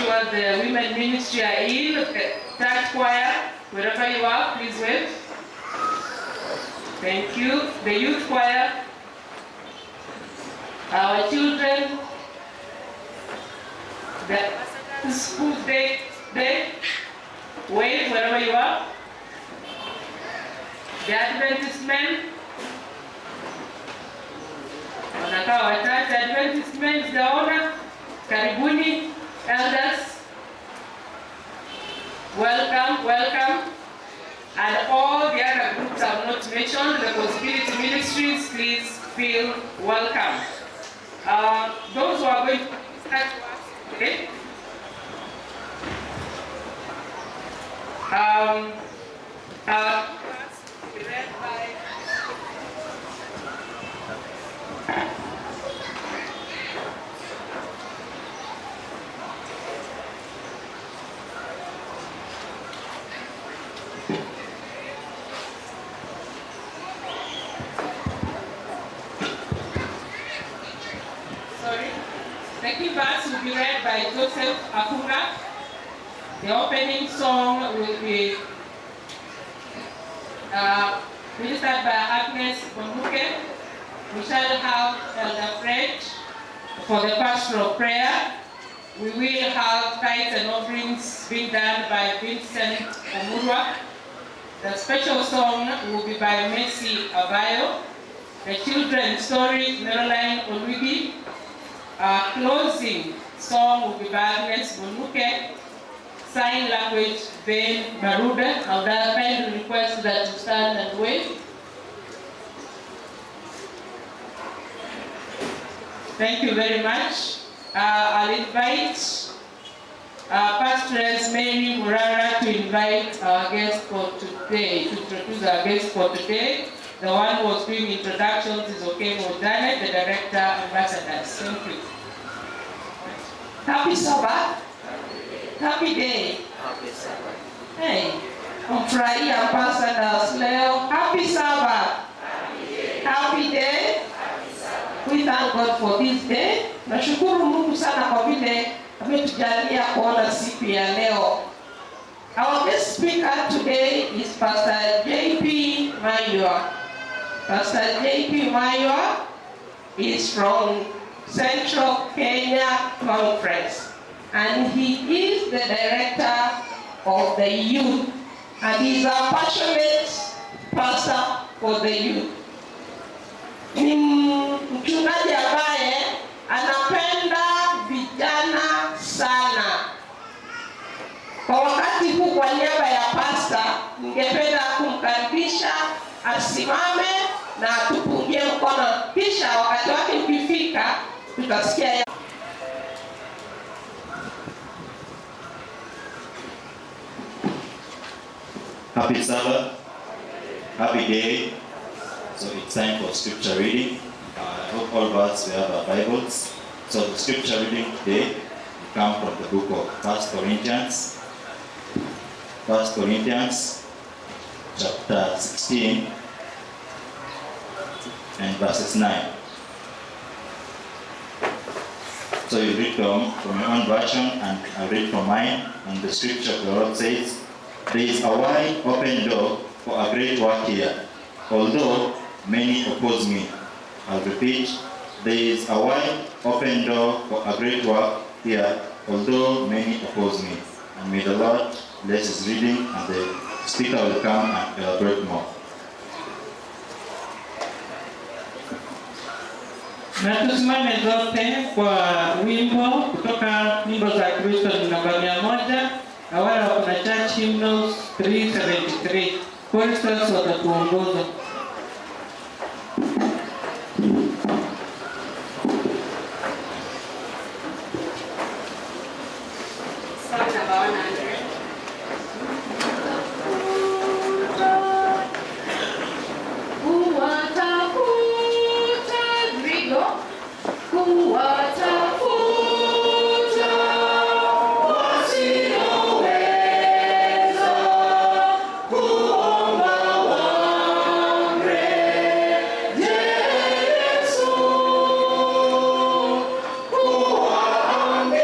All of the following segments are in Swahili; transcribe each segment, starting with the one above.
sure the women ministry are in. Church choir, wherever you are, please wait. Thank you. The youth choir, our children, the school day, wave wherever you are. The Adventist men, wanakaa wachache. Adventist men sijaona. Karibuni, elders. Welcome, welcome. And all the other groups I've not mentioned, the Possibility Ministries, please feel welcome. Those who are going to start today, read by Sorry. The key verse will be read by Joseph Akunga. The opening song will be ministered by Agnes Bonuke. We shall have Elder Fred for the pastoral prayer. We will have tithes and offerings being done by Vincent Omurwa. The special song will be by Mercy Abayo. The children's story, Marilyn Olwigi. Our closing song will be by Agnes Bonuke. Sign language, Ben Baruda. I would kindly request that you stand and wait. Thank you very much. I'll invite Pastoress Mary Murara to invite our guest for today, to introduce our guest for today. The one who was doing introductions is Okemo Janet, the Director Ambassadors. Thank you. Happy Sabbath. Happy day. Happy Sabbath. Hey, mfurahia ambassadors leo. Happy Sabbath. Happy day. We thank God for this day. Nashukuru Mungu sana kwa vile ametujalia kuona siku ya leo. Our guest speaker today is Pastor J.P. Maywa. Pastor J.P. Maywa is from Central Kenya Conference, and he is the director of the youth, and he's a passionate pastor for the youth. Ni mchungaji ambaye anapenda vijana sana. Kwa wakati huu, kwa niaba ya pasta, ningependa kumkaribisha asimame na atupungie mkono, kisha wakati wake ukifika tutasikia ya Happy Sabbath, happy day. So it's time for scripture reading. I hope all of us we have our Bibles. So the scripture reading today will come from the book of 1 Corinthians. 1 Corinthians chapter 16 and verses 9. So you read from your own version and I read from mine. And the scripture of the Lord says, "There is a wide open door for a great work here, although many oppose me." I'll repeat, there is a wide open door for a great work here, although many oppose me. And may the Lord bless his reading, and the speaker will come and elaborate more. Na tusimame zote kwa wimbo kutoka nyimbo za Kristo ni namba 100 na wale wako na church hymnals 373. Choristers watatuongoza. Song number 100. Kuwatafuta Grigo, kuwatafuta wasioweza kuomba wamrejee Yesu, kuwaambia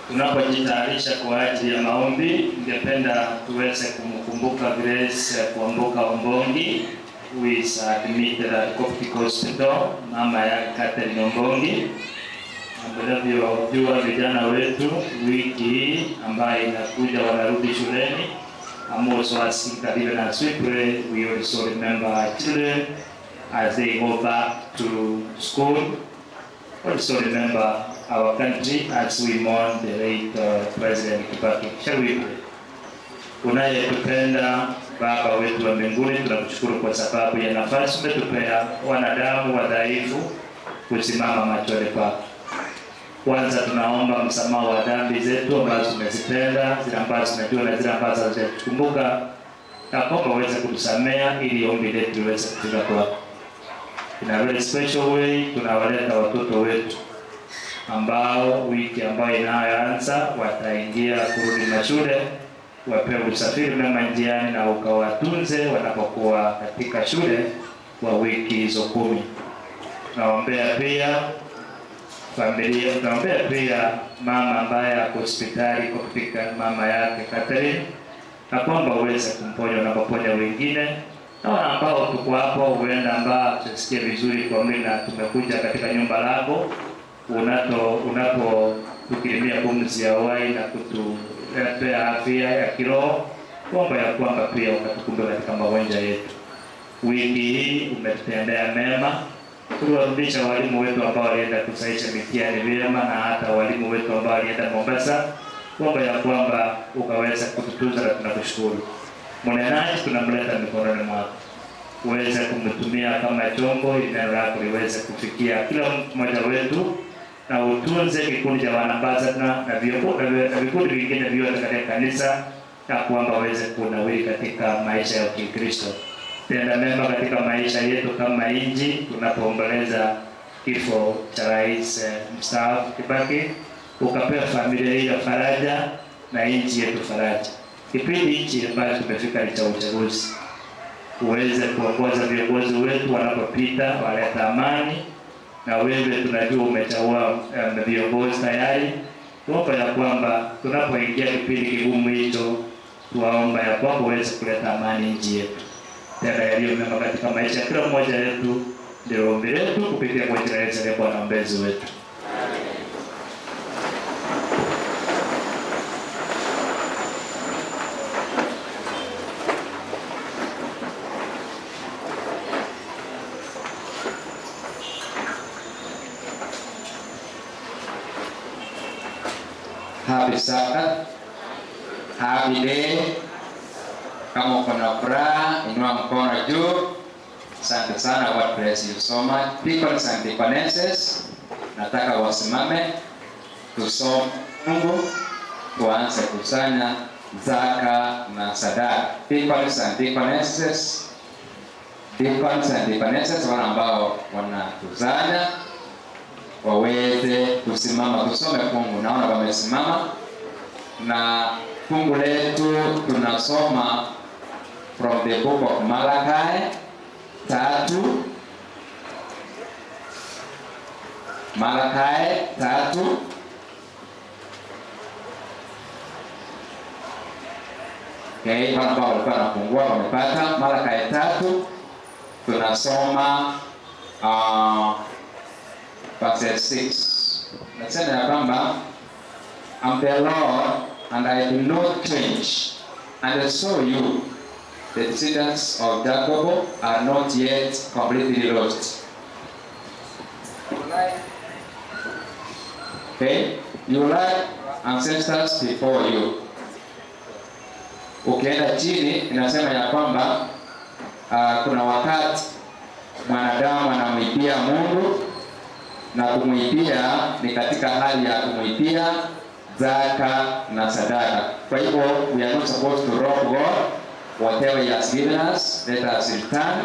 Tunapojitayarisha kwa ajili ya maombi, ningependa tuweze kumkumbuka Grace Kwamboka Ombongi, who is admitted at Coptic Hospital, mama ya Catherine Ombongi. Mnavyojua vijana wetu wiki hii ambayo inakuja wanarudi shuleni. I'm also asking that even as we pray, we also remember our children as they go back to school. Also remember our country as we mourn the late President Kibaki. Shall we pray? Unayetupenda Baba wetu wa mbinguni, tunakushukuru kwa sababu ya nafasi umetupea wanadamu wadhaifu kusimama machoni pako. Kwanza tunaomba msamaha wa dhambi zetu ambazo tumezitenda, zile ambazo tunajua na zile ambazo hatujakumbuka, na kwamba uweze kutusamea ili ombi letu liweze kufika kwako. In a very special way tunawaleta watoto wetu ambao wiki ambayo inayoanza wataingia kurudi mashule, wapewe usafiri mema njiani na ukawatunze wanapokuwa katika shule kwa wiki hizo 10. Tunaombea pia familia, tunaombea pia mama ambaye ako hospitali katika mama yake Catherine, na kwamba uweze kumponya unapoponya wengine, na wale ambao tuko hapo huenda ambao tusikie vizuri kwa mwili na tumekuja katika nyumba lako unapotukirimia pumzi ya uhai na kutupea afya ya kiroho, kuomba ya kwamba pia ukatukumbuka katika magonjwa yetu. Wiki hii umetutendea mema, tuliwarudisha walimu wetu ambao walienda kusahihisha mitihani vyema na hata walimu wetu ambao walienda Mombasa, kuomba ya kwamba ukaweza kututunza na tunakushukuru. Mnenaji tunamleta mikononi mwako, uweze kumtumia kama chombo ili neno lako liweze kufikia kila mmoja wetu, na utunze kikundi cha wanaambassador na viongozi na vikundi vingine vyote katika kanisa, na kwamba waweze kunawiri katika maisha ya Kikristo. Tenda mema katika maisha yetu kama nchi tunapoomboleza kifo cha Rais mstaafu Kibaki, ukapea familia hii ya faraja na nchi yetu faraja. Kipindi hichi ambacho tumefika ni cha uchaguzi, uweze kuongoza viongozi wetu wanapopita, waleta amani, na wewe tunajua umechagua viongozi tayari. Tuomba ya kwamba tunapoingia kipindi kigumu hicho, tuwaomba ya kwamba uweze kuleta amani nchi yetu. Tenda yaliyo mema katika maisha ya kila mmoja wetu, ndio ombi letu kupitia kwa jina la Yesu aliye Bwana mwombezi wetu. Happy Sabbath. Happy day. Kama uko na furaha, inua mkono juu. Asante sana, God bless you so much. Deacons and deaconesses, nataka wasimame tusome Mungu, tuanze kusanya zaka na sadaka. Deacons and deaconesses, deacons and deaconesses, wale ambao wanakusanya waweze kusimama, tusome fungu. Naona wamesimama, na fungu letu tunasoma from the book of Malachi 3, Malachi 3. Okay, wale ambao walikuwa wanafungua wamepata Malachi 3, tunasoma verse 6. Nasema ya kwamba I'm the Lord and I do not change, and so you, the descendants of Jacob, are not yet completely lost. Okay, you like ancestors before you. Ukienda chini inasema ya kwamba kuna wakati mwanadamu anamwibia Mungu, na kumwibia ni katika hali ya kumwibia zaka na sadaka. Kwa hivyo we are not supposed to rob God. Whatever he has given us, let us return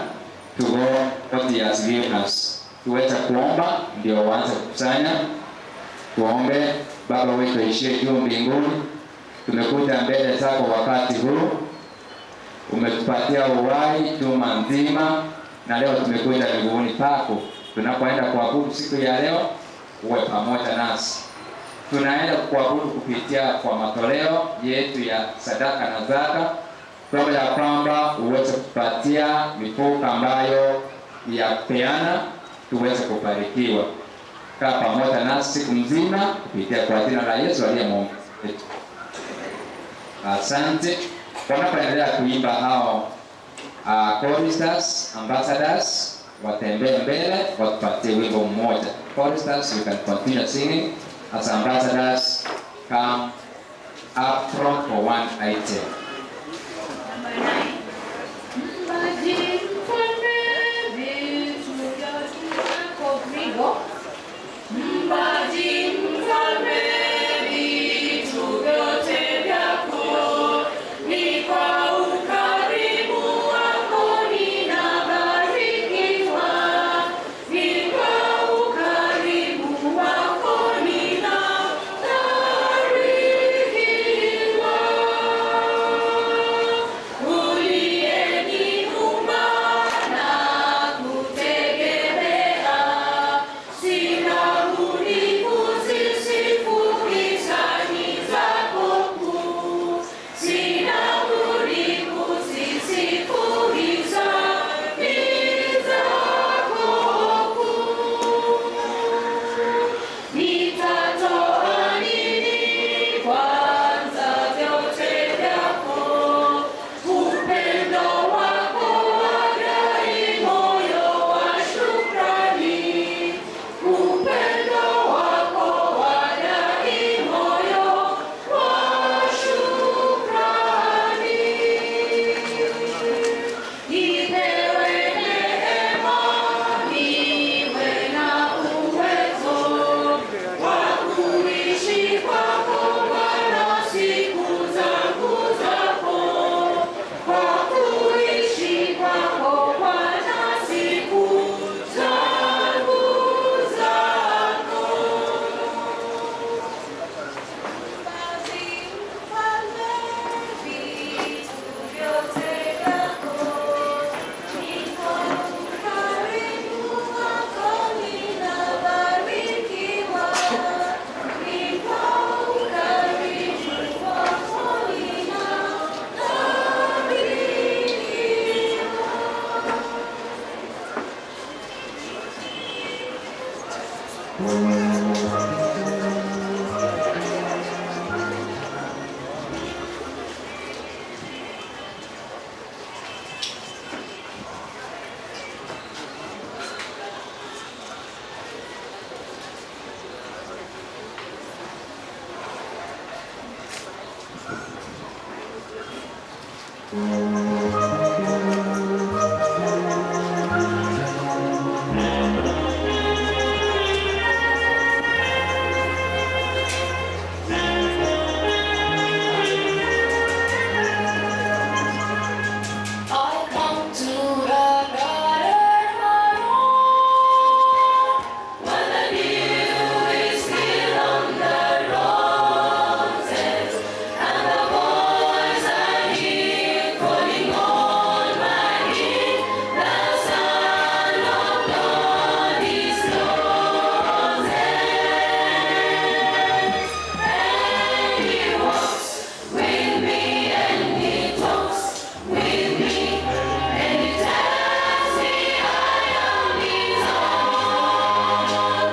to God what he has given us. Tuweze kuomba ndio waanze kukusanya. Tuombe. Baba wetu aishie juu mbinguni, tumekuja mbele zako wakati huu, umetupatia uhai juma nzima, na leo tumekuja miguuni pako. Tunapoenda kuabudu siku ya leo, uwe pamoja nasi. Tunaenda kuabudu kupitia kwa matoleo yetu ya sadaka na zaka, tuombe ya kwamba uweze kutupatia mifuko ambayo ya kupeana, tuweze kubarikiwa. Kaa pamoja nasi siku mzima kupitia kwa jina la Yesu aliye Mungu wetu. Asante. Wanapoendelea kuimba hao choristers, ambassadors watembee mbele watupatie wimbo mmoja. Choristers, you can continue singing as ambassadors come up front for one item. Number 9. Maji mfalme vitu vyote vyako Grigo. Mbaji mfalme vitu vyote vyako, ni kwa ukarimu wako ninabarikiwa, ni kwa ukarimu wako ninabarikiwa. Uliyeniumba na kutegemea, sina budi kuzisifu hisani zako kuu, sina budi kuzisifu hisani zako kuu. Nitatoa nini kwanza vyote vyako? Upendo wako wadai moyo wa shukrani. Upendo wako wadai moyo wa shukrani. Nipewe neema, niwe na uwezo wa kuishi kwako Bwana siku zangu zako, kwa kuishi kwako Bwana siku zangu zako. Basi mfalme, vitu vyote vyako, ni kwa ukarimu wako ninabarikiwa, ni kwa ukarimu wako ninabarikiwa. I come to the garden alone when the dew is still on the roses and the voice I hear calling on my ear, the Son of God is closest, and He walks with me and He talks with me, and He tells me I am His own,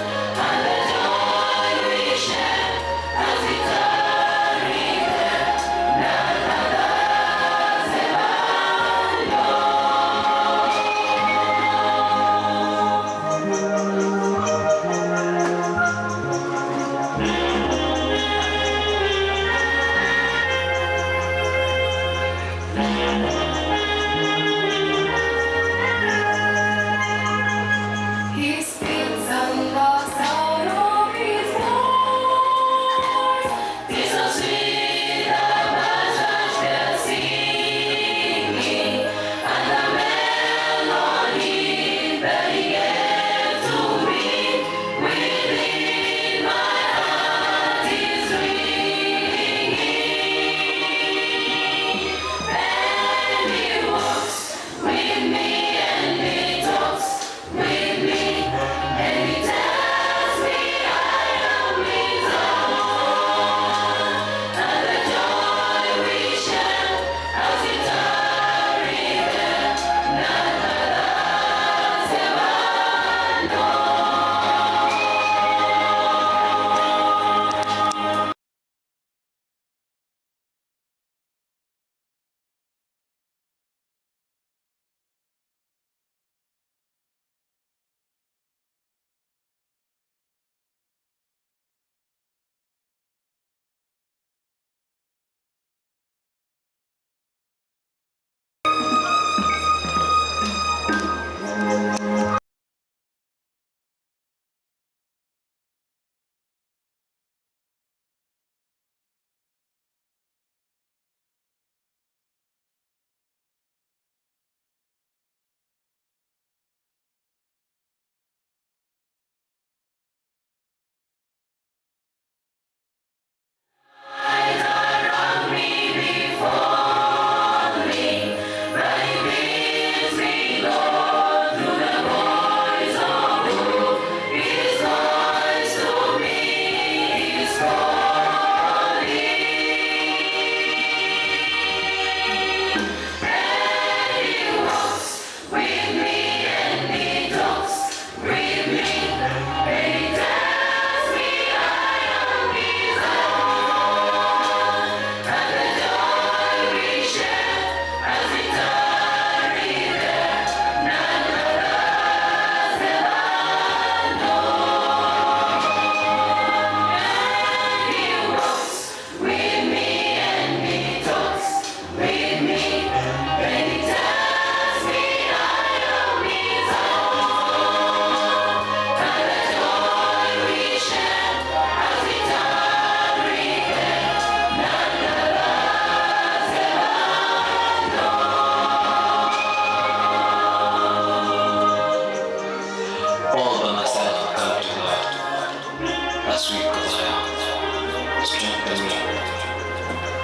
and the joy we share has eternal regret, none others ever know. He spits and laughs out of his voice. 'Tis so sweet the birds hush their singing, and the melody that he gave to me within my heart is ringing. And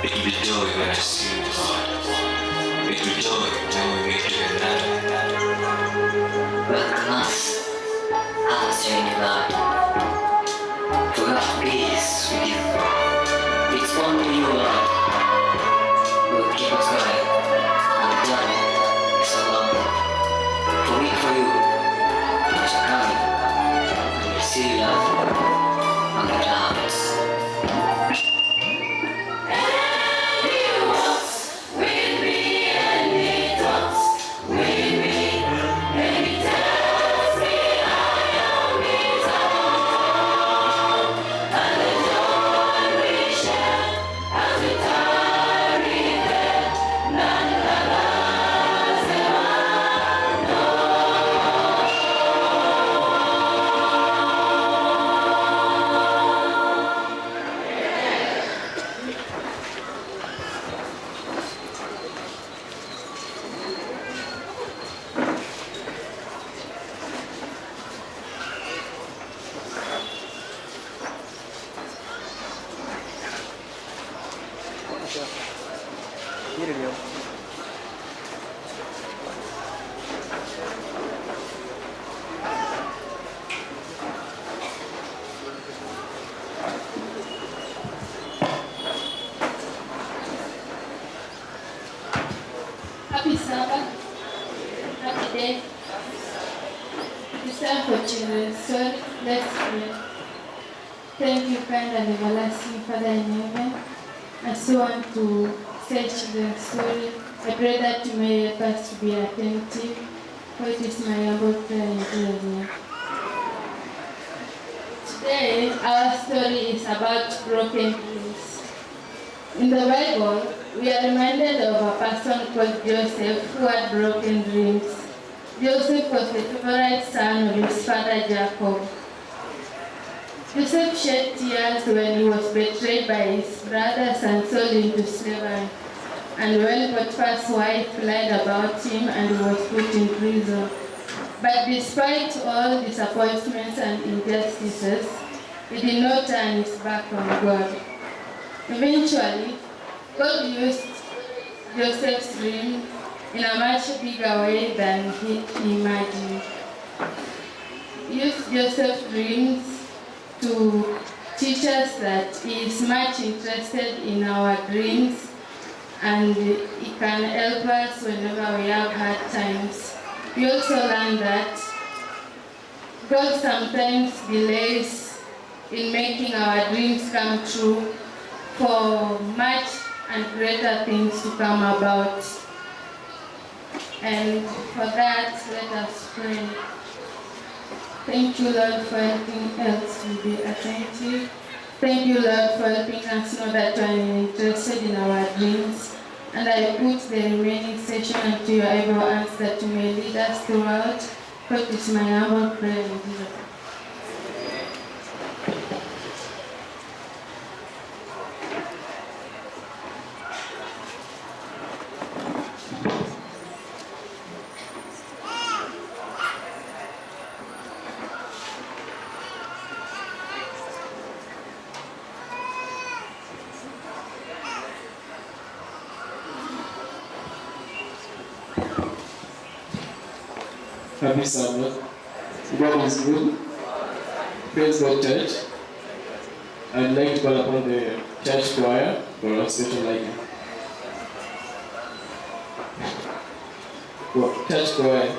It will be joy when I see you, Lord. It will be joy when we meet together. Welcome us on this journey, Lord. To have peace with you. It's only you, Lord, who will keep us going. And the journey is so long. To wait for you, because you're coming, and we'll see you, Lord, on the clouds. And he walks with me and he talks with me and he tells me I am his own. And the joy we share as we tarry there, none others ever known. Happy Sabbath. Happy day. It's time for children's story. Let's pray. Thank you, kind and everlasting Father in heaven. I so want to say children's story. I pray that you may help us to be attentive. For it is my humble prayer in Jesus' name. Today, our story is about broken dreams. In the Bible, we are reminded of a person called Joseph who had broken dreams. Joseph was the favorite son of his father Jacob. Joseph shed tears when he was betrayed by his brothers and sold into slavery, and when Potiphar's wife lied about him and he was put in prison. But despite all disappointments and injustices, he did not turn his back on God. Eventually, God used Joseph's dream in a much bigger way than he imagined. He used Joseph's dreams to teach us that he is much interested in our dreams and he can help us whenever we have hard times. We also learn that God sometimes delays in making our dreams come true for much and greater things to come about. And for that, let us pray. Thank you, Lord, for helping us to be attentive. Thank you, Lord, for helping us know that you are interested in our dreams. And I put the remaining session into your able hands that you may lead us throughout. For it is my humble prayer in Jesus' name. Happy Sabbath. God is good. Praise God, Church. I'd like to call upon the church choir for a special lighting. Well, church choir.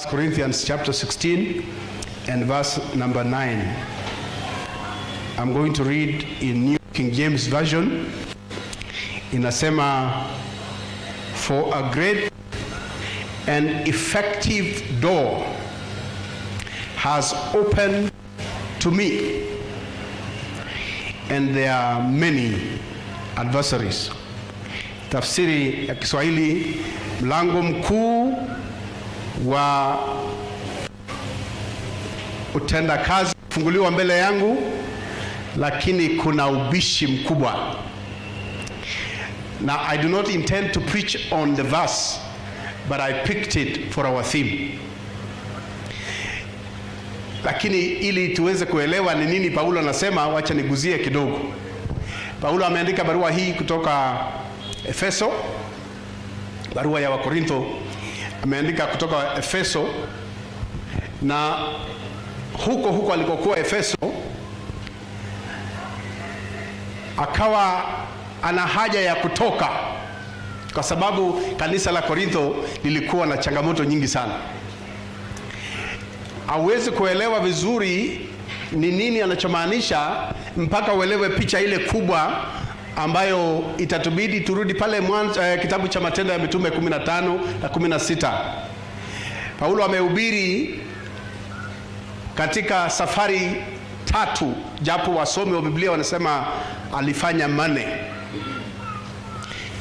Corinthians chapter 16 and verse number 9. I'm going to read in New King James Version. Inasema, "For a great and effective door has opened to me, and there are many adversaries." Tafsiri ya Kiswahili, mlango mkuu wa utenda kazi funguliwa mbele yangu, lakini kuna ubishi mkubwa. Now, I do not intend to preach on the verse, but I picked it for our theme. Lakini ili tuweze kuelewa ni nini Paulo anasema, wacha niguzie kidogo. Paulo ameandika barua hii kutoka Efeso, barua ya Wakorintho ameandika kutoka Efeso, na huko huko alikokuwa Efeso akawa ana haja ya kutoka, kwa sababu kanisa la Korintho lilikuwa na changamoto nyingi sana. Hauwezi kuelewa vizuri ni nini anachomaanisha mpaka uelewe picha ile kubwa ambayo itatubidi turudi pale mwanzo, kitabu cha Matendo ya Mitume 15 na 16. Paulo amehubiri katika safari tatu, japo wasomi wa Biblia wanasema alifanya manne.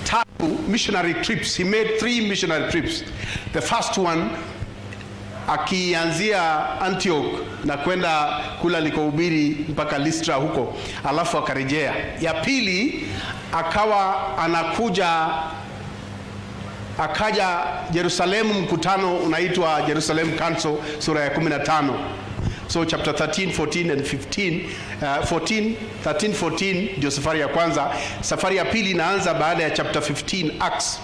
Tatu missionary trips. He made three missionary trips. The first one akianzia Antioch na kwenda kula alikohubiri mpaka Lystra huko, alafu akarejea. Ya pili akawa anakuja akaja Yerusalemu, mkutano unaitwa Jerusalem Council, sura ya 15. So chapter 13, 14 and 15, 14, 13, 14 ndio safari ya kwanza. Safari ya pili inaanza baada ya chapter 15 Acts,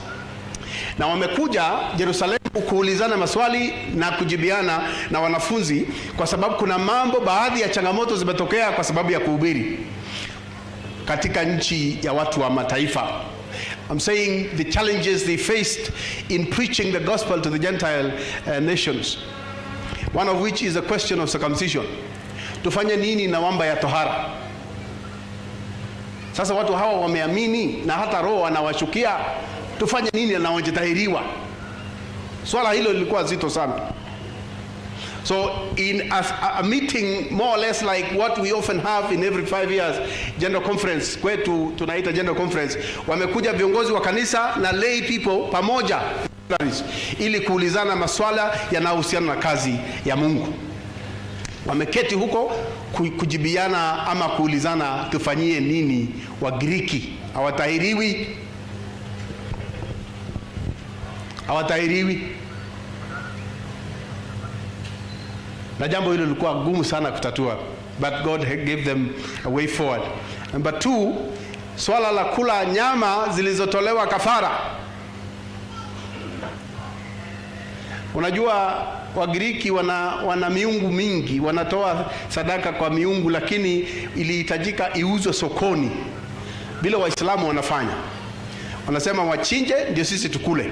na wamekuja Yerusalemu kuulizana maswali na kujibiana na wanafunzi, kwa sababu kuna mambo, baadhi ya changamoto zimetokea kwa sababu ya kuhubiri katika nchi ya watu wa mataifa. I'm saying the challenges they faced in preaching the gospel to the Gentile nations. One of which is the question of circumcision. Tufanye nini na mambo ya tohara? Sasa watu hawa wameamini na hata Roho anawashukia, tufanye nini na hawajatahiriwa? Swala hilo lilikuwa zito sana. So in a meeting more or less like what we often have in every 5 years, general conference, kwetu tunaita general conference, wamekuja viongozi wa kanisa na lay people pamoja ili kuulizana maswala yanayohusiana na kazi ya Mungu. Wameketi huko kujibiana ama kuulizana, tufanyie nini Wagiriki? Hawatahiriwi, hawatahiriwi. Na jambo hilo lilikuwa gumu sana kutatua, but God gave them a way forward. Number two, swala la kula nyama zilizotolewa kafara. Unajua Wagiriki wana miungu mingi, wanatoa sadaka kwa miungu, lakini ilihitajika iuzwe sokoni vile Waislamu wanafanya. Wanasema wachinje ndio sisi tukule.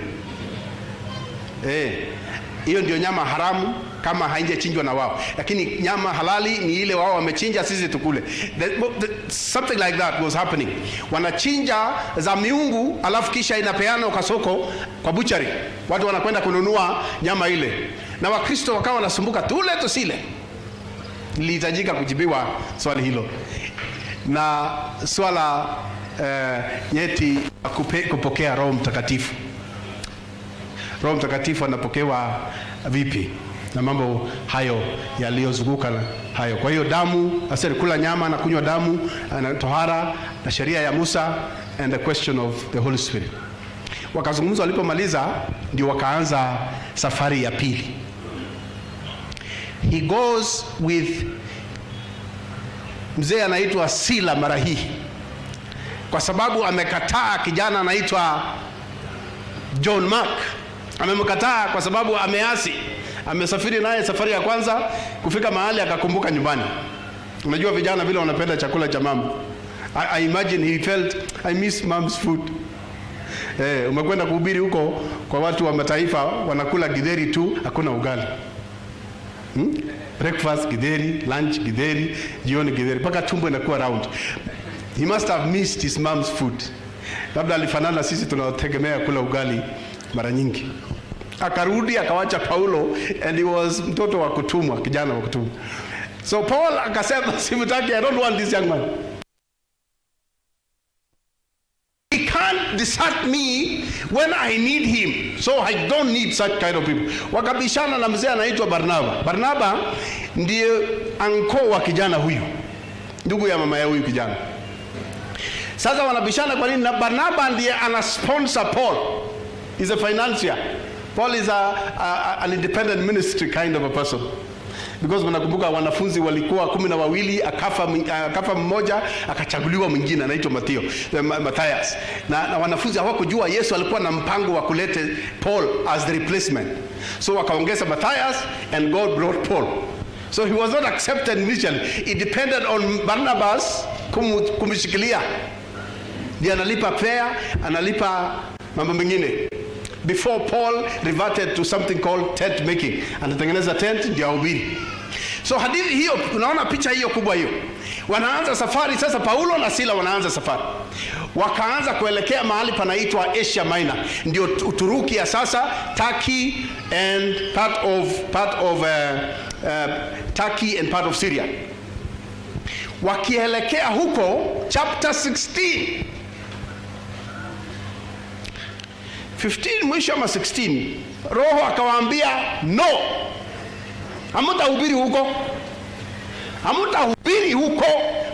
Hiyo ndio nyama haramu kama haijachinjwa na wao, lakini nyama halali ni ile wao wamechinja, sisi tukule. Something like that was happening. Wanachinja za miungu alafu kisha inapeanwa kwa soko, kwa butchery, watu wanakwenda kununua nyama ile, na Wakristo wakawa wanasumbuka, tule tusile. Lilihitajika kujibiwa swali hilo, na swala nyeti kupokea Roho Mtakatifu. Roho Mtakatifu anapokewa vipi? Na mambo hayo yaliyozunguka hayo. Kwa hiyo damu, asili kula nyama na kunywa damu na tohara na sheria ya Musa and the question of the Holy Spirit. Wakazungumza, walipomaliza ndio wakaanza safari ya pili. He goes with mzee anaitwa Sila mara hii, kwa sababu amekataa kijana anaitwa John Mark. Amemkataa kwa sababu ameasi. Amesafiri naye safari ya kwanza, kufika mahali akakumbuka nyumbani. Unajua vijana vile wanapenda chakula cha mama. I imagine he felt, "I miss mom's food." Eh, umekwenda kuhubiri huko kwa watu wa mataifa wanakula githeri tu, hakuna ugali. Breakfast githeri, lunch githeri, jioni githeri, mpaka tumbo inakuwa round. He must have missed his mom's food. Labda alifanana sisi tunaotegemea kula ugali mara nyingi. Akarudi akawacha Paulo and he was mtoto wa kutumwa, kijana wa kutumwa. So Paul akasema, "Simtaki, I don't want this young man. He can't desert me when I need him. So I don't need such kind of people." Wakabishana na mzee anaitwa Barnaba. Barnaba ndiye anko wa kijana huyu, ndugu ya mama ya huyu kijana. Sasa wanabishana kwa nini? Na Barnaba ndiye ana sponsor Paul. He's a financier. Paul is an independent ministry kind of a person. Because mnakumbuka wanafunzi walikuwa 12, akafa mmoja, akachaguliwa mwingine anaitwa Matthias. Na wanafunzi hawakujua Yesu alikuwa na mpango wa kulete Paul as the replacement. So wakaongeza Matthias and God brought Paul. So he was not accepted initially. It depended on Barnabas kumshikilia. Ndiye analipa fare, analipa mambo mengine. Before Paul reverted to something called tent making. Anatengeneza tent ndio ahubiri. So hadithi hiyo, unaona picha hiyo kubwa hiyo. Wanaanza safari sasa, Paulo na Sila wanaanza safari. Wakaanza kuelekea mahali panaitwa Asia Minor. Ndio Uturuki ya sasa, Turkey and part of Turkey and part of Syria. Wakielekea huko, chapter 16, 15 mwisho ama 16, Roho akawaambia, "No, hamtahubiri huko, hamtahubiri huko."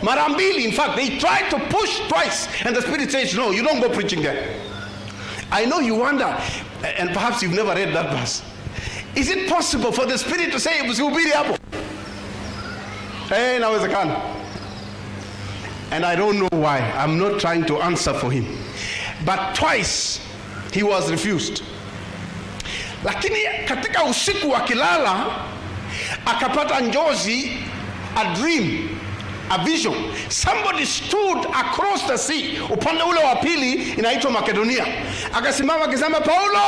Mara mbili, in fact, they tried to push twice and the Spirit says, "No, you don't go preaching there." I know you wonder, and perhaps you've never read that verse. Is it possible for the Spirit to say usihubiri hapo? Eh, inawezekana. And I don't know why. I'm not trying to answer for him. But twice he was refused. Lakini katika usiku akilala akapata njozi, a dream, a vision. Somebody stood across the sea, upande ule wa pili inaitwa Makedonia. Akasimama akisema, "Paulo,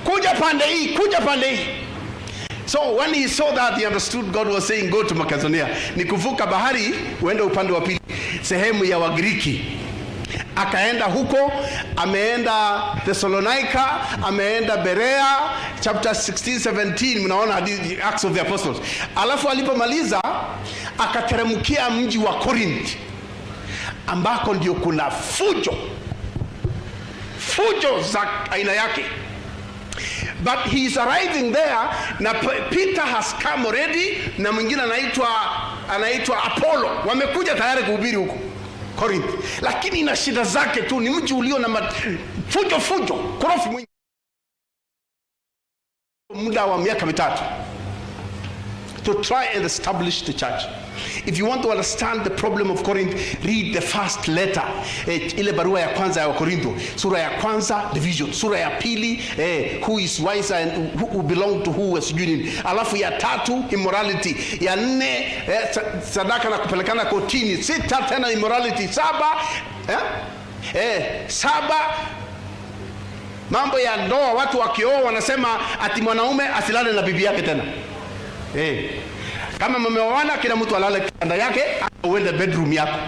kuja pande hii, kuja pande hii." So when he saw that, he understood God was saying, "Go to Macedonia." Ni kuvuka bahari uende upande wa pili, sehemu ya Wagiriki. Akaenda huko, ameenda Thessalonica, ameenda Berea, chapter 16, 17, mnaona hadithi, Acts of the Apostles. Alafu alipomaliza akateremkia mji wa Corinth ambako ndio kuna fujo, fujo za aina yake. But he is arriving there na Peter has come already na mwingine anaitwa Apollo, wamekuja tayari kuhubiri huko Corinth, lakini ina shida zake tu. Ni mji ulio na fujo fujo, korofi mwingi, muda wa miaka 3 to try and establish the church. If you want to understand the problem of Corinth, read the first letter. Ile barua ya kwanza ya Wakorintho, sura ya kwanza division, sura ya pili who is wiser and who belong to who, sijui nini. Alafu ya tatu immorality, ya nne sadaka na kupelekana kotini, sita tena immorality, saba mambo ya ndoa, watu wakioa wanasema ati mwanaume asilale na bibi yake tena. Kama mmeoana, kila mtu alale kitanda yake, au uende bedroom yako.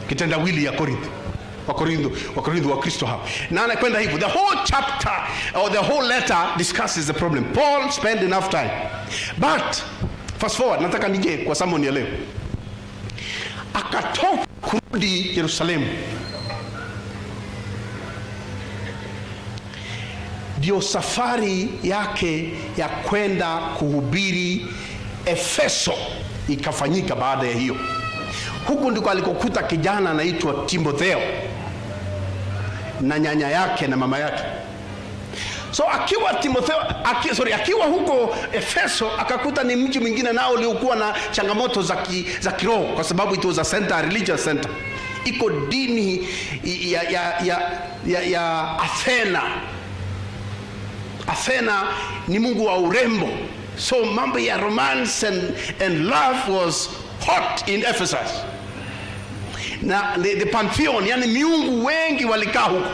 Kitendawili ya Corinth. Wakorintho, Wakorintho wa Kristo hao. Na anakwenda hivyo. The whole chapter or the whole letter discusses the problem. Paul spent enough time. But fast forward, nataka nije kwa sermon ya leo. Akatoka kurudi Yerusalemu. Ndio safari yake ya kwenda kuhubiri Efeso ikafanyika baada ya hiyo. Huku ndiko alikokuta kijana anaitwa Timotheo na nyanya yake na mama yake. So akiwa Timotheo, sorry, akiwa huko Efeso akakuta ni mji mwingine nao uliokuwa na changamoto za kiroho, kwa sababu it was a center, a religious center. Iko dini ya Athena. Athena ni mungu wa urembo. So mambo ya romance and love was hot in Ephesus. Na the pantheon, yani miungu wengi walikaa huko.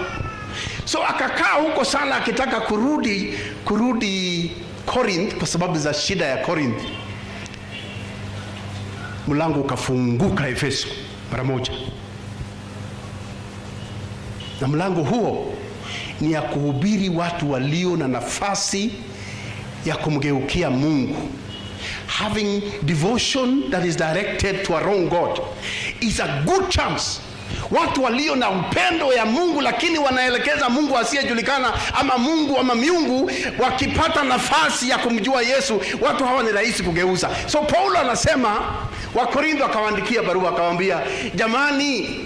So akakaa huko sana akitaka kurudi Corinth kwa sababu za shida ya Corinth. Mlango ukafunguka Efeso mara moja, na mlango huo ni ya kuhubiri watu walio na nafasi ya kumgeukia Mungu. Having devotion that is directed to a wrong God is a good chance. Watu walio na upendo ya Mungu lakini wanaelekeza Mungu asiyejulikana ama Mungu ama miungu, wakipata nafasi ya kumjua Yesu, watu hawa ni rahisi kugeuza. So Paulo anasema, Wakorintho akawaandikia barua akawaambia, jamani,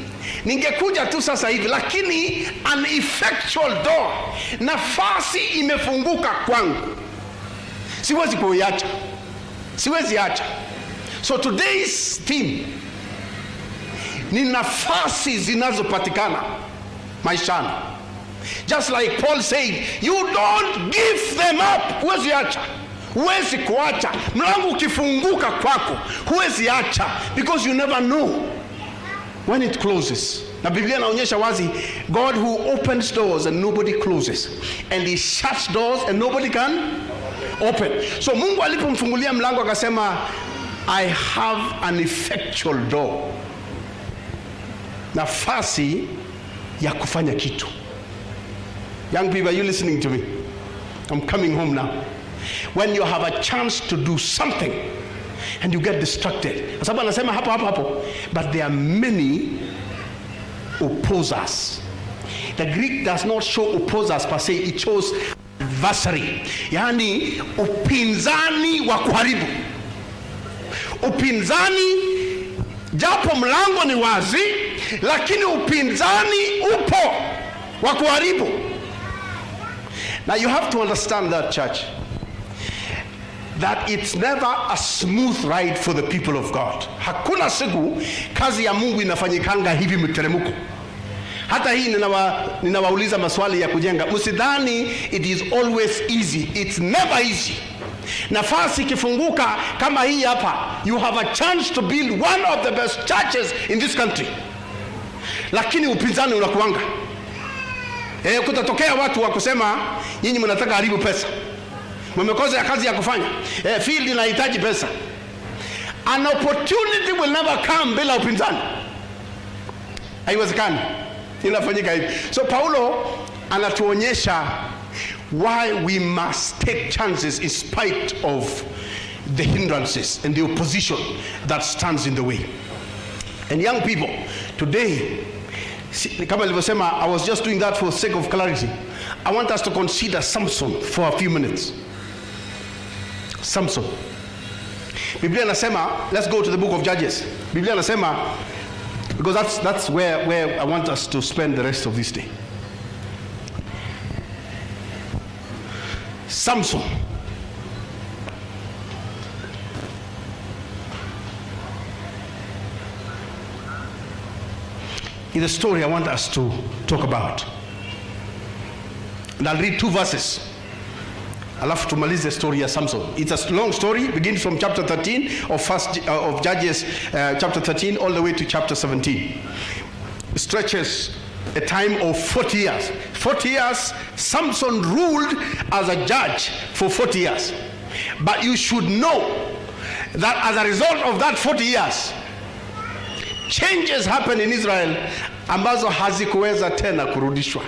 ningekuja tu sasa hivi, lakini an effectual door, nafasi imefunguka kwangu, siwezi kuiacha, siwezi acha. So today's theme ni nafasi zinazopatikana maishani. Just like Paul said, you don't give them up. Huwezi acha, huwezi kuacha. Mlango ukifunguka kwako, huwezi acha, because you never know when it closes. Na Biblia inaonyesha wazi, God who opens doors and nobody closes, and he shuts doors and nobody can open. So Mungu alipomfungulia mlango akasema, I have an effectual door, nafasi ya kufanya kitu. Young people, are you listening to me? I'm coming home now. When you have a chance to do something and you get distracted, kwa sababu anasema hapo hapo hapo, but there are many opposers. The Greek does not show opposers per se, it shows adversary, yaani upinzani wa kuharibu. Upinzani, japo mlango ni wazi, lakini upinzani upo wa kuharibu. Now you have to understand that, church, that it's never a smooth ride for the people of God. Hakuna siku kazi ya Mungu inafanyikanga hivi mteremko. Hata hii ninawauliza maswali ya kujenga. Msidhani it is always easy. It's never easy. Nafasi ikifunguka kama hii hapa, you have a chance to build one of the best churches in this country. Lakini upinzani unakuanga. Kutatokea watu wa kusema nyinyi mnataka haribu pesa, mmekosa ya kazi ya kufanya. Field inahitaji pesa. An opportunity will never come bila upinzani. Haiwezekani. Inafanyika hivi. So Paulo anatuonyesha why we must take chances in spite of the hindrances and the opposition that stands in the way. And young people, today, kama nilivyosema, I was just doing that for sake of clarity. I want us to consider Samson for a few minutes. Samson. Biblia inasema, let's go to the book of Judges. Biblia inasema, because that's where I want us to spend the rest of this day. Samson. Is a story I want us to talk about. And I'll read two verses. Alafu tumalize story ya Samson. It's a long story, begins from chapter 13 of Judges, chapter 13 all the way to chapter 17. It stretches a time of 40 years. 40 years, Samson ruled as a judge for 40 years. But you should know that as a result of that 40 years, changes happened in Israel ambazo hazikuweza tena kurudishwa.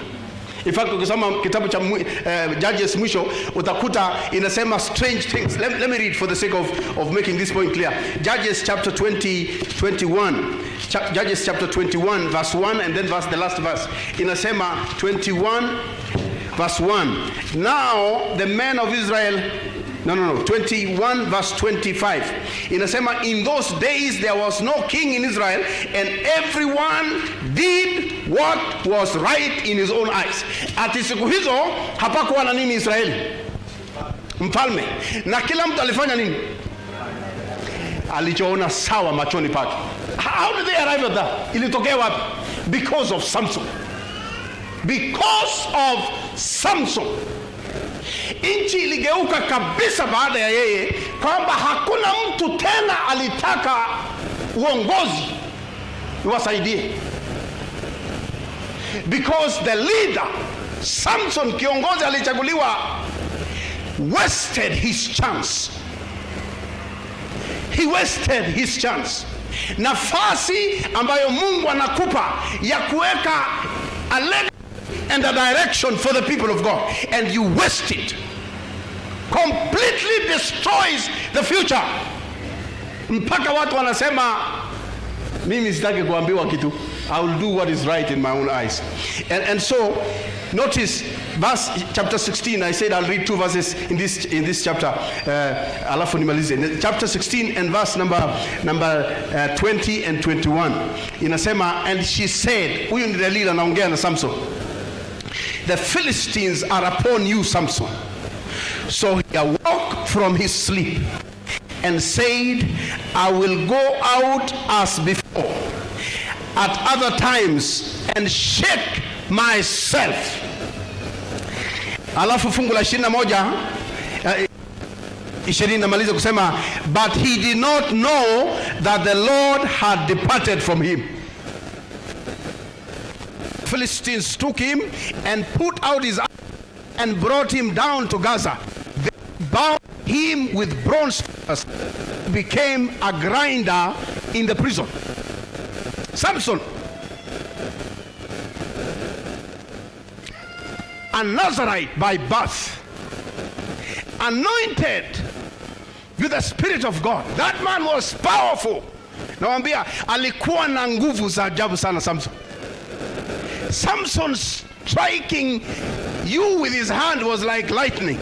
In fact, ukisoma kitabu cha Judges mwisho utakuta inasema strange things. Let me read for the sake of making this point clear. Judges chapter 21. Judges chapter 21 verse 1 and then the last verse. Inasema 21 verse 1. Now the men of Israel. No, 21 verse 25. Inasema, in those days there was no king in Israel, and everyone did what was right in his own eyes. Ati siku hizo hapakuwa na nini Israeli? Mfalme. Na kila mtu alifanya nini? Alichoona sawa machoni pake. How did they arrive at that? Ilitokea wapi? Because of Samson. Because of Samson. Nchi iligeuka kabisa baada ya yeye, kwamba hakuna mtu tena alitaka uongozi uwasaidie. Because the leader Samson kiongozi alichaguliwa wasted his chance. He wasted his chance. Nafasi ambayo Mungu anakupa ya kuweka a legacy and a direction for the people of God, and you waste it, completely destroys the future, mpaka watu wanasema, "Mimi sitaki kuambiwa kitu. I will do what is right in my own eyes." And so notice verse chapter 16. I said I'll read two verses in this chapter, alafu nimalize. Chapter 16 and verse number 20 and 21 inasema, "And she said," huyu ni Delila anaongea na Samson, "The Philistines are upon you, Samson." So he awoke from his sleep and said, "I will go out as before at other times and shake myself." Alafu fungu la 21, 20 namaliza kusema, "But he did not know that the Lord had departed from him. Philistines took him and put out his eyes and brought him down to Gaza. They bound him with bronze fetters, became a grinder in the prison." Samson, a Nazarite by birth, anointed with the Spirit of God. That man was powerful. Nawambia alikuwa na nguvu za ajabu sana, Samson. Samson striking you with his hand was like lightning.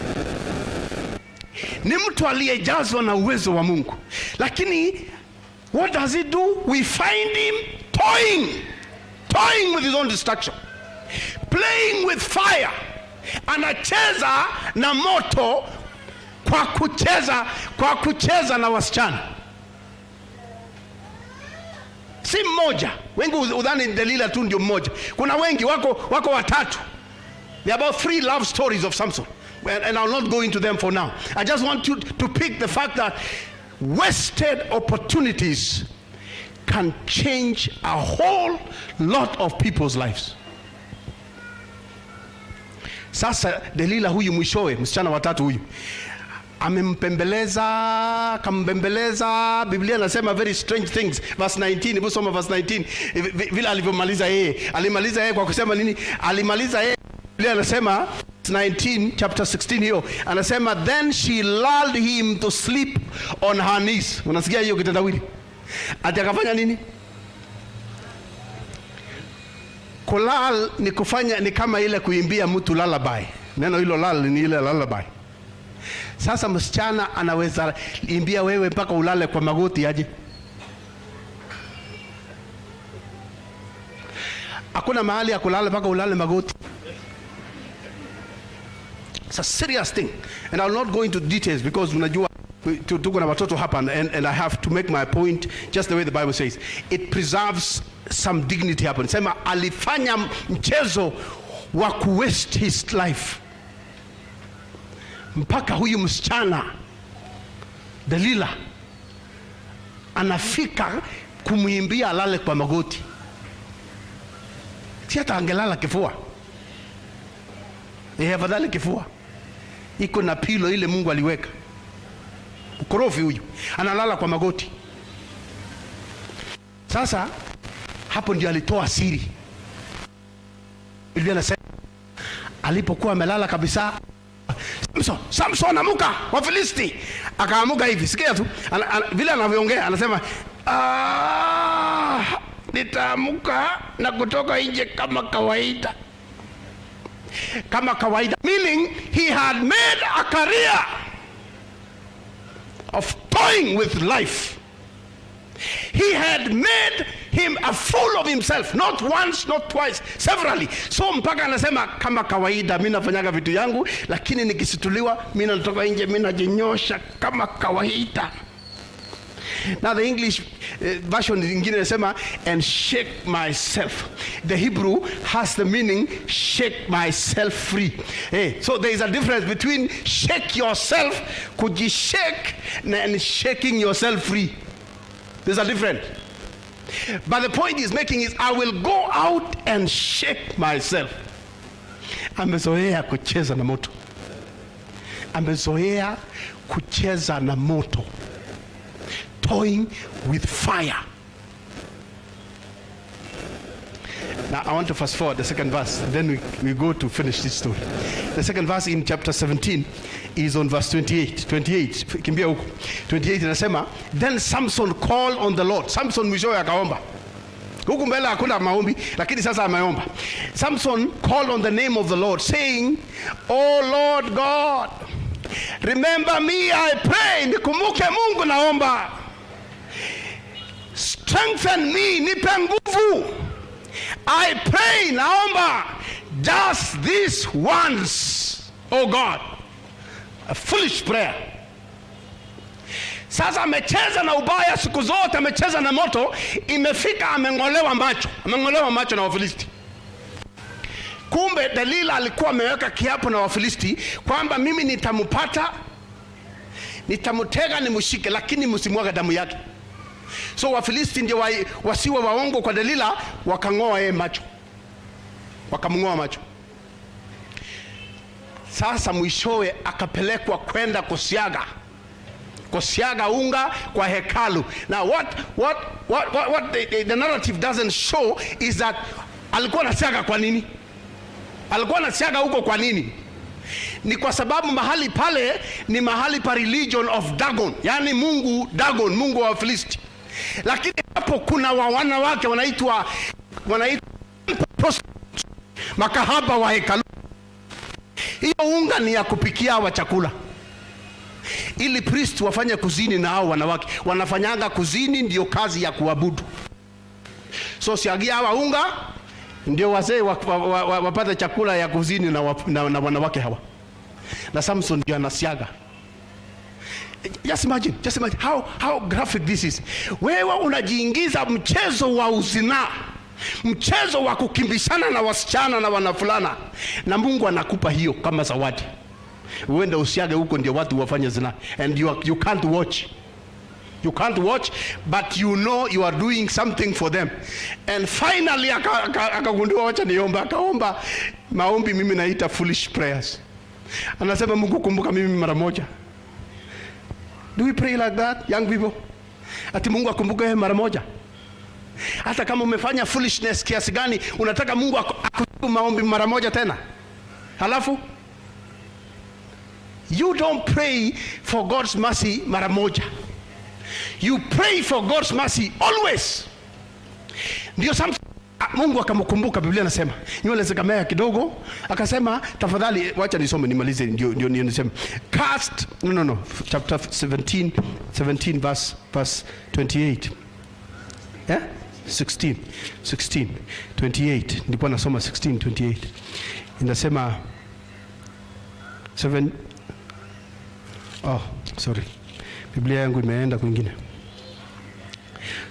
Ni mtu aliyejazwa na uwezo wa Mungu. Lakini what does he do? We find him toying, toying with his own destruction, playing with fire. Anacheza na moto kwa kucheza na wasichana. Si mmoja. Wengi udhani Delila tu ndio mmoja. Kuna wengi, wako watatu. There are about three love stories of Samson. And I'll not go into them for now. I just want you to pick the fact that wasted opportunities can change a whole lot of people's lives. Sasa Delila huyu mwishowe, msichana watatu huyu amempembeleza, akambembeleza. Biblia nasema very strange things. Verse 19, hebu soma verse 19. Vile alivyomaliza yeye, alimaliza yeye kwa kusema nini? Alimaliza yeye, Biblia anasema 19, chapter 16 hiyo, anasema, "Then she lulled him to sleep on her knees." Unasikia hiyo kitendawili? Ati akafanya nini? Kulull ni kufanya, ni kama ile kuimbia mtu lullaby. Neno hilo lull ni ile lullaby. Sasa msichana anaweza imbia wewe mpaka ulale kwa magoti aje? Hakuna mahali ya kulala mpaka ulale magoti. It's a serious thing. And I'll not go into details because unajua tuko na watoto hapa, and I have to make my point just the way the Bible says. It preserves some dignity hapo. Sema alifanya mchezo wa kuwaste his life mpaka huyu msichana Delila anafika kumwimbia alale kwa magoti. Si hata angelala kifua. Eh, afadhali kifua iko na pillow ile Mungu aliweka. Ukorofi huyu analala kwa magoti. Sasa hapo ndio alitoa siri. Biblia inasema alipokuwa amelala kabisa, "Samson, Samson, amuka, Wafilisti." Akaamuka hivi, sikia tu vile anavyoongea, anasema, "Ah, nitaamuka na kutoka nje kama kawaida." Kama kawaida, meaning he had made a career of toying with life. He had made him a fool of himself, not once, not twice, severally. So mpaka anasema, "Kama kawaida mi nafanyaga vitu yangu, lakini nikisituliwa mi natoka nje, mi najinyosha kama kawaida." Now the English version ingine inasema, "and shake myself." The Hebrew has the meaning "shake myself free." Hey, so there is a difference between shake yourself, kujishake, and shaking yourself free. There's a difference. But the point he's making is, "I will go out and shake myself." Amezoea kucheza na moto, amezoea kucheza na moto, toying with fire. Now I want to fast forward the second verse, then we go to finish this story. The second verse in chapter 17 is on verse 28. 28, kimbia huko. 28 inasema, "Then Samson called on the Lord." Samson mwishowe akaomba. Huku mbele hakuna maombi, lakini sasa ameomba. Samson called on the name of the Lord, saying, "O Lord God, remember me, I pray." Nikumbuke Mungu, naomba. "Strengthen me," nipe nguvu. "I pray," naomba, "just this once, oh God." A foolish prayer. Sasa amecheza na ubaya siku zote, amecheza na moto, imefika ameng'olewa macho, ameng'olewa macho na Wafilisti. Kumbe Delila alikuwa ameweka kiapo na Wafilisti kwamba mimi nitampata, nitamtega, nimshike, lakini msimwaga damu yake. So Wafilisti ndio wasiwe waongo kwa Delila, wakang'oa yeye macho, wakamng'oa macho. Sasa mwishowe akapelekwa kwenda kusiaga unga kwa hekalu. Now what the narrative doesn't show is that alikuwa anasiaga kwa nini? Alikuwa anasiaga huko kwa nini? Ni kwa sababu mahali pale ni mahali pa religion of Dagon, yaani mungu Dagon, mungu wa Wafilisti. Lakini hapo kuna wanawake wanaitwa prostitutes, makahaba wa hekalu. Hiyo unga ni ya kupikia wa chakula ili priest wafanye kuzini na hao wanawake. Wanafanyanga kuzini, ndio kazi ya kuabudu. So siagia hawa unga ndio wazee wapate chakula ya kuzini na wanawake hawa, na Samson ndio anasiaga. Just imagine how graphic this is. Wewe unajiingiza mchezo wa uzinaa, mchezo wa kukimbishana na wasichana na wanafulana, na Mungu anakupa hiyo kama zawadi. Uende usiage huko ndio watu wafanye zinaa, and you can't watch. You can't watch, but you know you are doing something for them. And finally akagundua, wacha niombe. Akaomba maombi mimi naita foolish prayers. Anasema, "Mungu, kumbuka mimi mara moja." Do we pray like that, young people? Ati Mungu akumbuke wewe mara moja? Hata kama umefanya foolishness kiasi gani, unataka Mungu akujibu maombi mara moja tena? Halafu you don't pray for God's mercy mara moja. You pray for God's mercy always. Ndio Mungu akamkumbuka. Biblia nasema nywele zikamea kidogo, akasema, "Tafadhali wacha nisome nimalize, ndio niseme." Cast no no no chapter 17 17 verse 28. Yeah? 16 16 28. Nilikuwa nasoma 16 28. Inasema 7. Oh, sorry. Biblia yangu imeenda kwingine.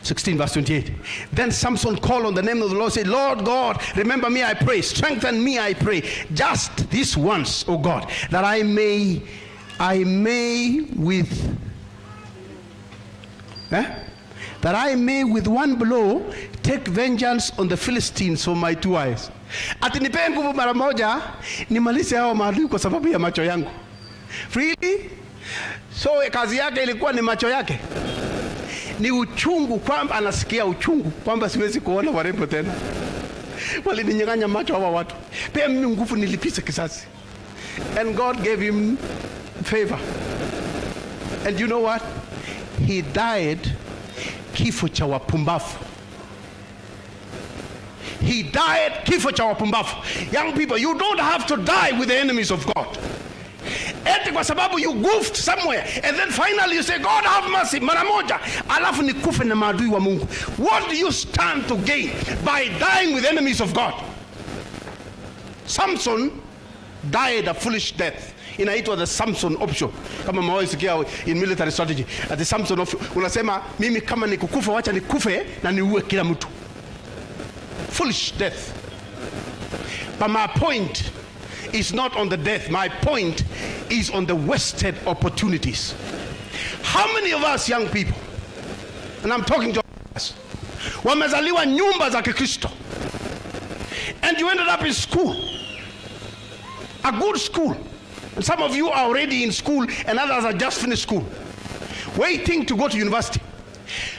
16 verse 28. Then Samson called on the name of the Lord, said, "Lord God, remember me, I pray. Strengthen me, I pray. Just this once, O God, that I may with, eh? That I may with one blow take vengeance on the Philistines for my two eyes." Ati nipee nguvu mara moja nimalize hao maadui kwa sababu ya macho yangu. Really? So kazi yake ilikuwa ni macho yake. Ni uchungu kwamba anasikia uchungu kwamba siwezi kuona warembo tena. Walininyang'anya macho hawa watu. Pia mimi nguvu nilipiza kisasi. And God gave him favor. And you know what? He died kifo cha wapumbavu. He died kifo cha wapumbavu. Young people, you don't have to die with the enemies of God. Eti kwa sababu you goofed somewhere and then finally you say, "God, have mercy," mara moja, alafu nikufe na maadui wa Mungu. What do you stand to gain by dying with enemies of God? Samson died a foolish death. Inaitwa the Samson option. Kama mmewahi sikia in military strategy, at the Samson option, unasema, "Mimi kama nikukufa, wacha nikufe na niue kila mtu." Foolish death. But my point is not on the death. My point is on the wasted opportunities. How many of us young people, and I'm talking to us, wamezaliwa nyumba za Kikristo and you ended up in school? A good school. And some of you are already in school and others are just finished school, waiting to go to university.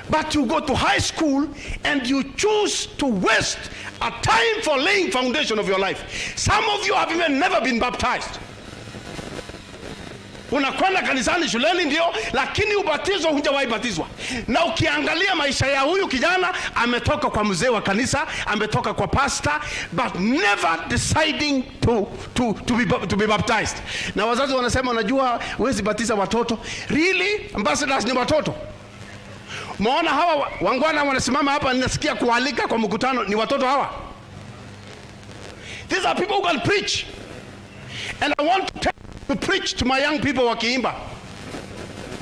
But you go to high school and you choose to waste a time for laying foundation of your life. Some of you have even never been baptized. Unakwenda kanisani, shuleni ndio, lakini ubatizo hujawahi batizwa. Na ukiangalia maisha ya huyu kijana, ametoka kwa mzee wa kanisa, ametoka kwa pastor, but never deciding to be baptized. Na wazazi wanasema, unajua huwezi batiza watoto. Really? Ambassadors ni watoto? Maona hawa wangwana wanasimama hapa, ninasikia kualika kwa mkutano, ni watoto hawa? These are people who can preach. And I want to preach to my young people wakiimba.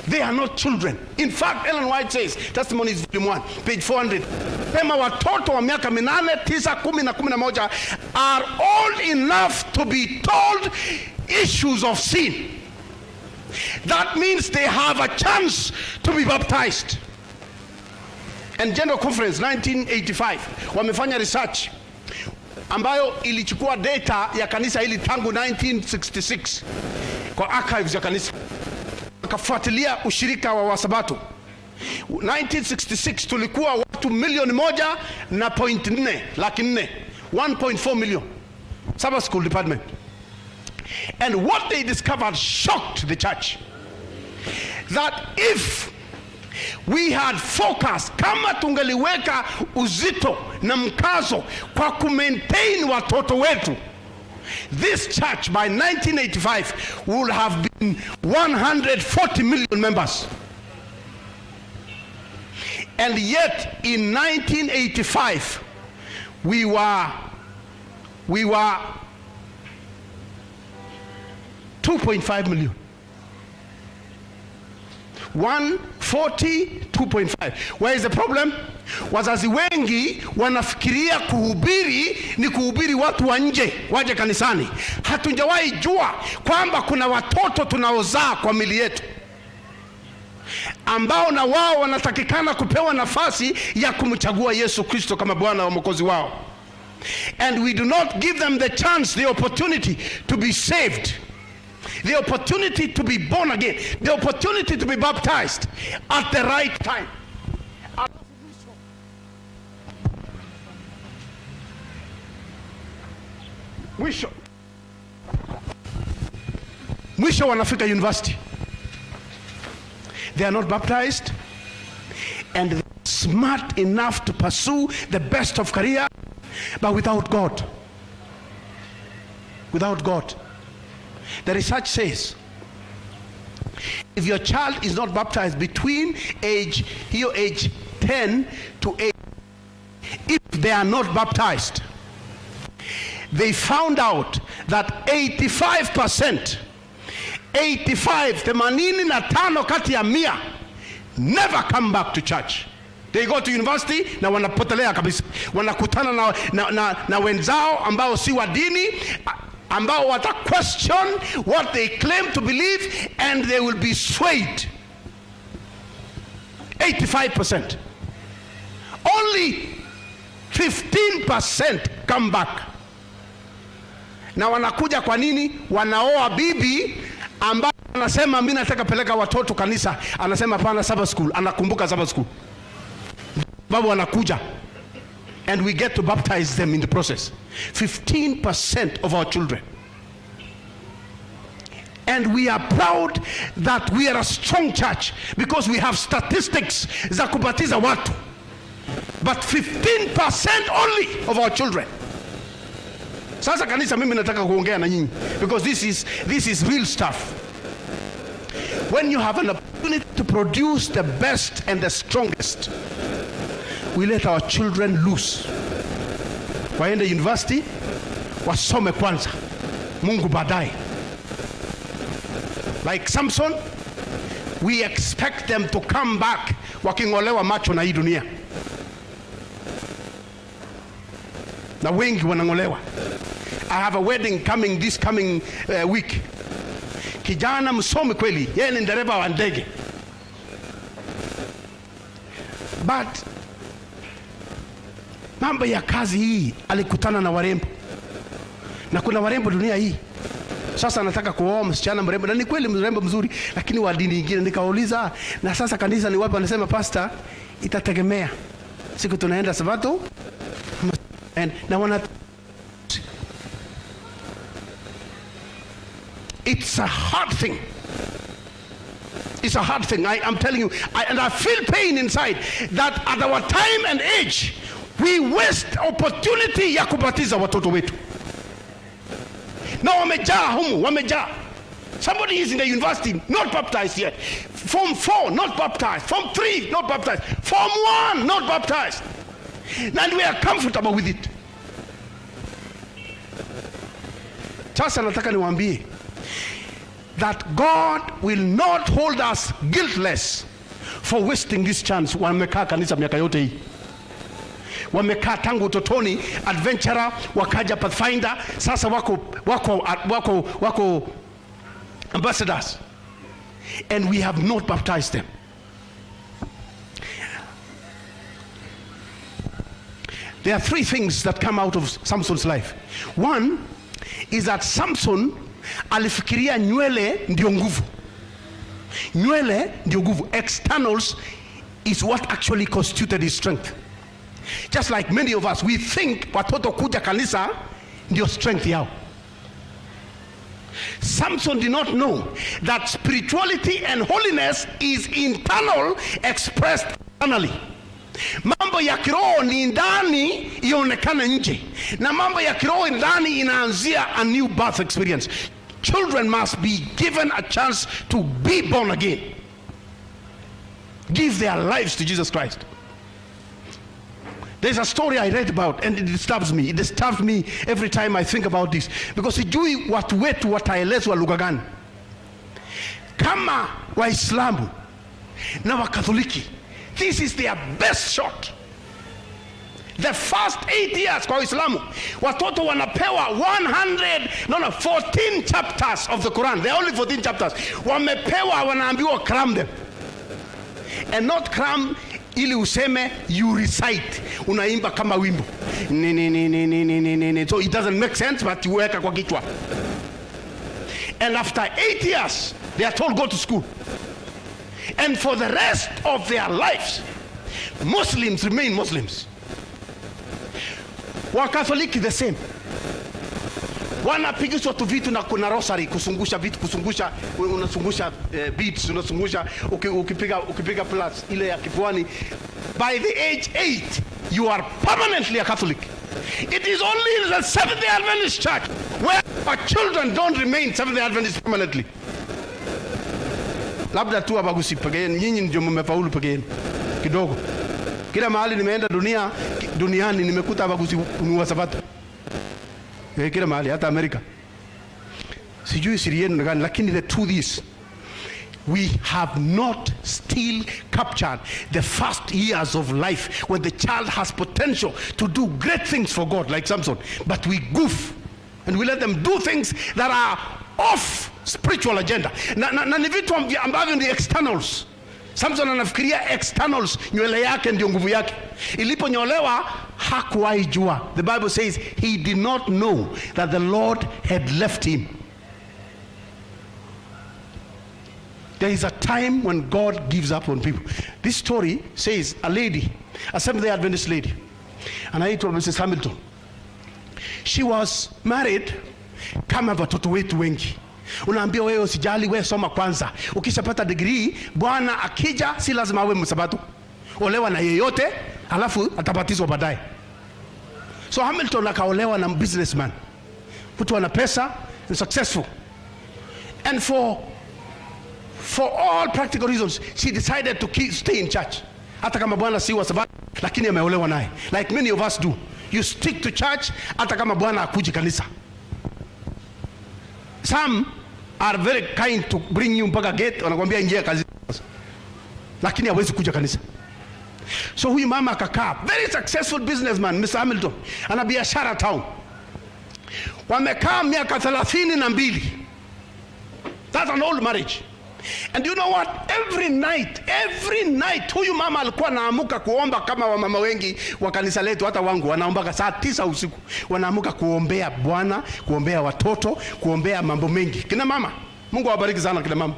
They are not children. In fact, Ellen White says, Testimonies Volume 1, page 400, sema watoto wa miaka 8, 9, 10 na 11 are old enough to be told issues of sin. That means they have a chance to be baptized. And General Conference 1985 wamefanya research ambayo ilichukua data ya kanisa hili tangu 1966 kwa archives ya kanisa, wakafuatilia ushirika wa Wasabato. 1966 tulikuwa watu milioni 1 na point 4, 400,000, 1.4 million, Sabbath School Department. And what they discovered shocked the church, that if we had focused, kama tungeliweka uzito na mkazo kwa kumaintain watoto wetu, this church by 1985 would have been 140 million members. And yet in 1985 we were 2.5 million. 142.5. Where is the problem? Wazazi wengi wanafikiria kuhubiri ni kuhubiri watu wa nje waje kanisani. Hatujawahi jua kwamba kuna watoto tunaozaa kwa mili yetu ambao na wao wanatakikana kupewa nafasi ya kumchagua Yesu Kristo kama Bwana wa Mwokozi wao. And we do not give them the chance, the opportunity to be saved, the opportunity to be born again, the opportunity to be baptized at the right time. Alafu mwisho wanafika university, they are not baptized and they are smart enough to pursue the best of career, but without God. Without God. The research says if your child is not baptized between age hiyo age 10 to 8, if they are not baptized, they found out that 85%, 85, 85 kati ya 100 never come back to church. They go to university na wanapotelea kabisa, wanakutana na wenzao ambao si wa dini, ambao wata question what they claim to believe, and they will be swayed. 85%. Only 15% come back. Na wanakuja kwa nini? Wanaoa bibi ambaye anasema, "Mimi nataka peleka watoto kanisa." Anasema, "Hapana, Sabbath school." Anakumbuka Sabbath school, babu wanakuja, and we get to baptize them in the process. 15% of our children. And we are proud that we are a strong church because we have statistics za kubatiza watu, but 15% only of our children. Sasa kanisa, mimi nataka kuongea na nyinyi because this is real stuff. When you have an opportunity to produce the best and the strongest, we let our children loose, waende university, wasome kwanza, Mungu baadaye. Like Samson, we expect them to come back waking'olewa macho na hii dunia, na wengi wanang'olewa. I have a wedding coming this coming week. Kijana msomi kweli, yeye ni dereva wa ndege, but mambo ya kazi hii alikutana na warembo, na kuna warembo dunia hii. Sasa nataka kuoa msichana mrembo, na ni kweli mrembo mzuri, lakini wa dini nyingine. Nikauliza, na sasa kanisa ni wapi? Anasema, pastor, itategemea siku tunaenda Sabato na wana. It's a hard thing. It's a hard thing. I am telling you, and I feel pain inside that at our time and age we waste opportunity ya kubatiza watoto wetu, na wamejaa humu, wamejaa. Somebody is in the university, not baptized yet. Form 4, not baptized. Form 3, not baptized. Form 1, not baptized. And we are comfortable with it. Sasa nataka niwaambie that God will not hold us guiltless for wasting this chance. Wamekaa kanisa miaka yote hii, wamekaa tangu utotoni, adventurer, wakaja Pathfinder, sasa wako ambassadors, and we have not baptized them. There are three things that come out of Samson's life. One is that Samson alifikiria nywele ndio nguvu. Nywele ndio nguvu. Externals is what actually constituted his strength. Just like many of us, we think watoto kuja kanisa ndio strength yao. Samson did not know that spirituality and holiness is internal, expressed externally. Mambo ya kiroho ni ndani ionekane nje, na mambo ya kiroho ndani inaanzia a new birth experience. Children must be given a chance to be born again, give their lives to Jesus Christ. There's a story I read about and it disturbs me. It disturbs me every time I think about this, because sijui watu wetu wataelezwa lugha gani. Kama Waislamu na Wakatholiki, this is their best shot. The first 8 years kwa Waislamu, watoto wanapewa 100, no, 14 chapters of the Quran. There are only 14 chapters. Wamepewa, wanaambiwa cram them. And not cram ili useme, you recite. Unaimba kama wimbo. Ni, ni, ni, ni, ni, ni, ni, ni. So it doesn't make sense, but uweka kwa kichwa. And after 8 years, they are told go to school. And for the rest of their lives, Muslims remain Muslims. Wakatholiki the same. Wanapigishwa tu vitu na kuna rosary, kusungusha vitu, kusungusha, unasungusha beads, unasungusha, ukipiga plus ile ya kifuani. By the age 8, you are permanently a Catholic. It is only in the Seventh-day Adventist Church where our children don't remain Seventh-day Adventist permanently. Labda tu abagusi peke yenu, nyinyi ndio mmefaulu peke yenu kidogo. Kila mahali nimeenda duniani nimekuta abagusi ni wa Sabato. Kila mahali, hata Amerika. Sijui siri yenu ni gani, lakini the truth is we have not still captured the first years of life when the child has potential to do great things for God like Samson. But we goof and we let them do things that are off spiritual agenda. Na ni vitu ambavyo ni externals. Samson anafikiria externals, nywele yake ndio nguvu yake. Iliponyolewa hakuwahi jua. The Bible says he did not know that the Lord had left him. There is a time when God gives up on people. This story says a lady, a Seventh-day Adventist lady, anaitwa Mrs. Hamilton. She was married kama watoto wetu wengi. Unaambia wewe usijali, wewe soma kwanza. Ukishapata degree, bwana akija si lazima awe msabato. Olewa na yeyote, alafu atabatizwa baadaye. So Hamilton akaolewa na businessman. Mtu ana pesa and successful. And for all practical reasons, she decided to stay in church. Hata kama bwana si wa sabato, lakini ameolewa naye. Like many of us do. You stick to church hata kama bwana hakuji kanisa. Some are very kind to bring you mpaka gate, wanakuambia ingia kazi. Lakini hawezi kuja kanisa. So huyu mama akakaa, very successful businessman Mr. Hamilton, ana biashara town. Wamekaa miaka 32. That's an old marriage. And you know what? Every night, every night huyu mama alikuwa anaamuka kuomba kama wamama wengi wa kanisa letu, hata wangu wanaombaga saa 9 usiku, wanaamuka kuombea Bwana, kuombea watoto, kuombea mambo mengi. Kina mama, Mungu awabariki sana kina mama.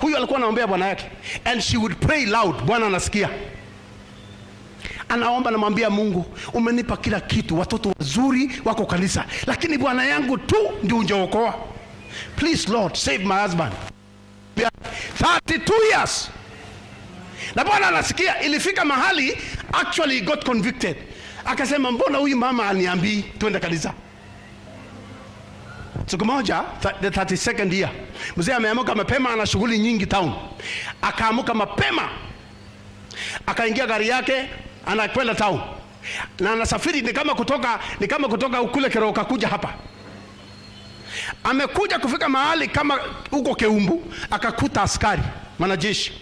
Huyu alikuwa anaombea bwana yake, and she would pray loud, Bwana anasikia. Anaomba, namwambia Mungu, umenipa kila kitu, watoto wazuri wako kanisa, lakini bwana yangu tu ndio hujaokoa. Please, Lord, save my husband. 32 years na Bwana anasikia. Ilifika mahali actually he got convicted, akasema, "Mbona huyu mama aniambii twende kanisa?" Siku moja, the 32nd year, mzee ameamka mapema, ana shughuli nyingi town. Akaamuka mapema, akaingia gari yake, anakwenda town na anasafiri ni kama kutoka kule Keroka kuja hapa. Amekuja kufika mahali kama huko Keumbu, akakuta askari mwanajeshi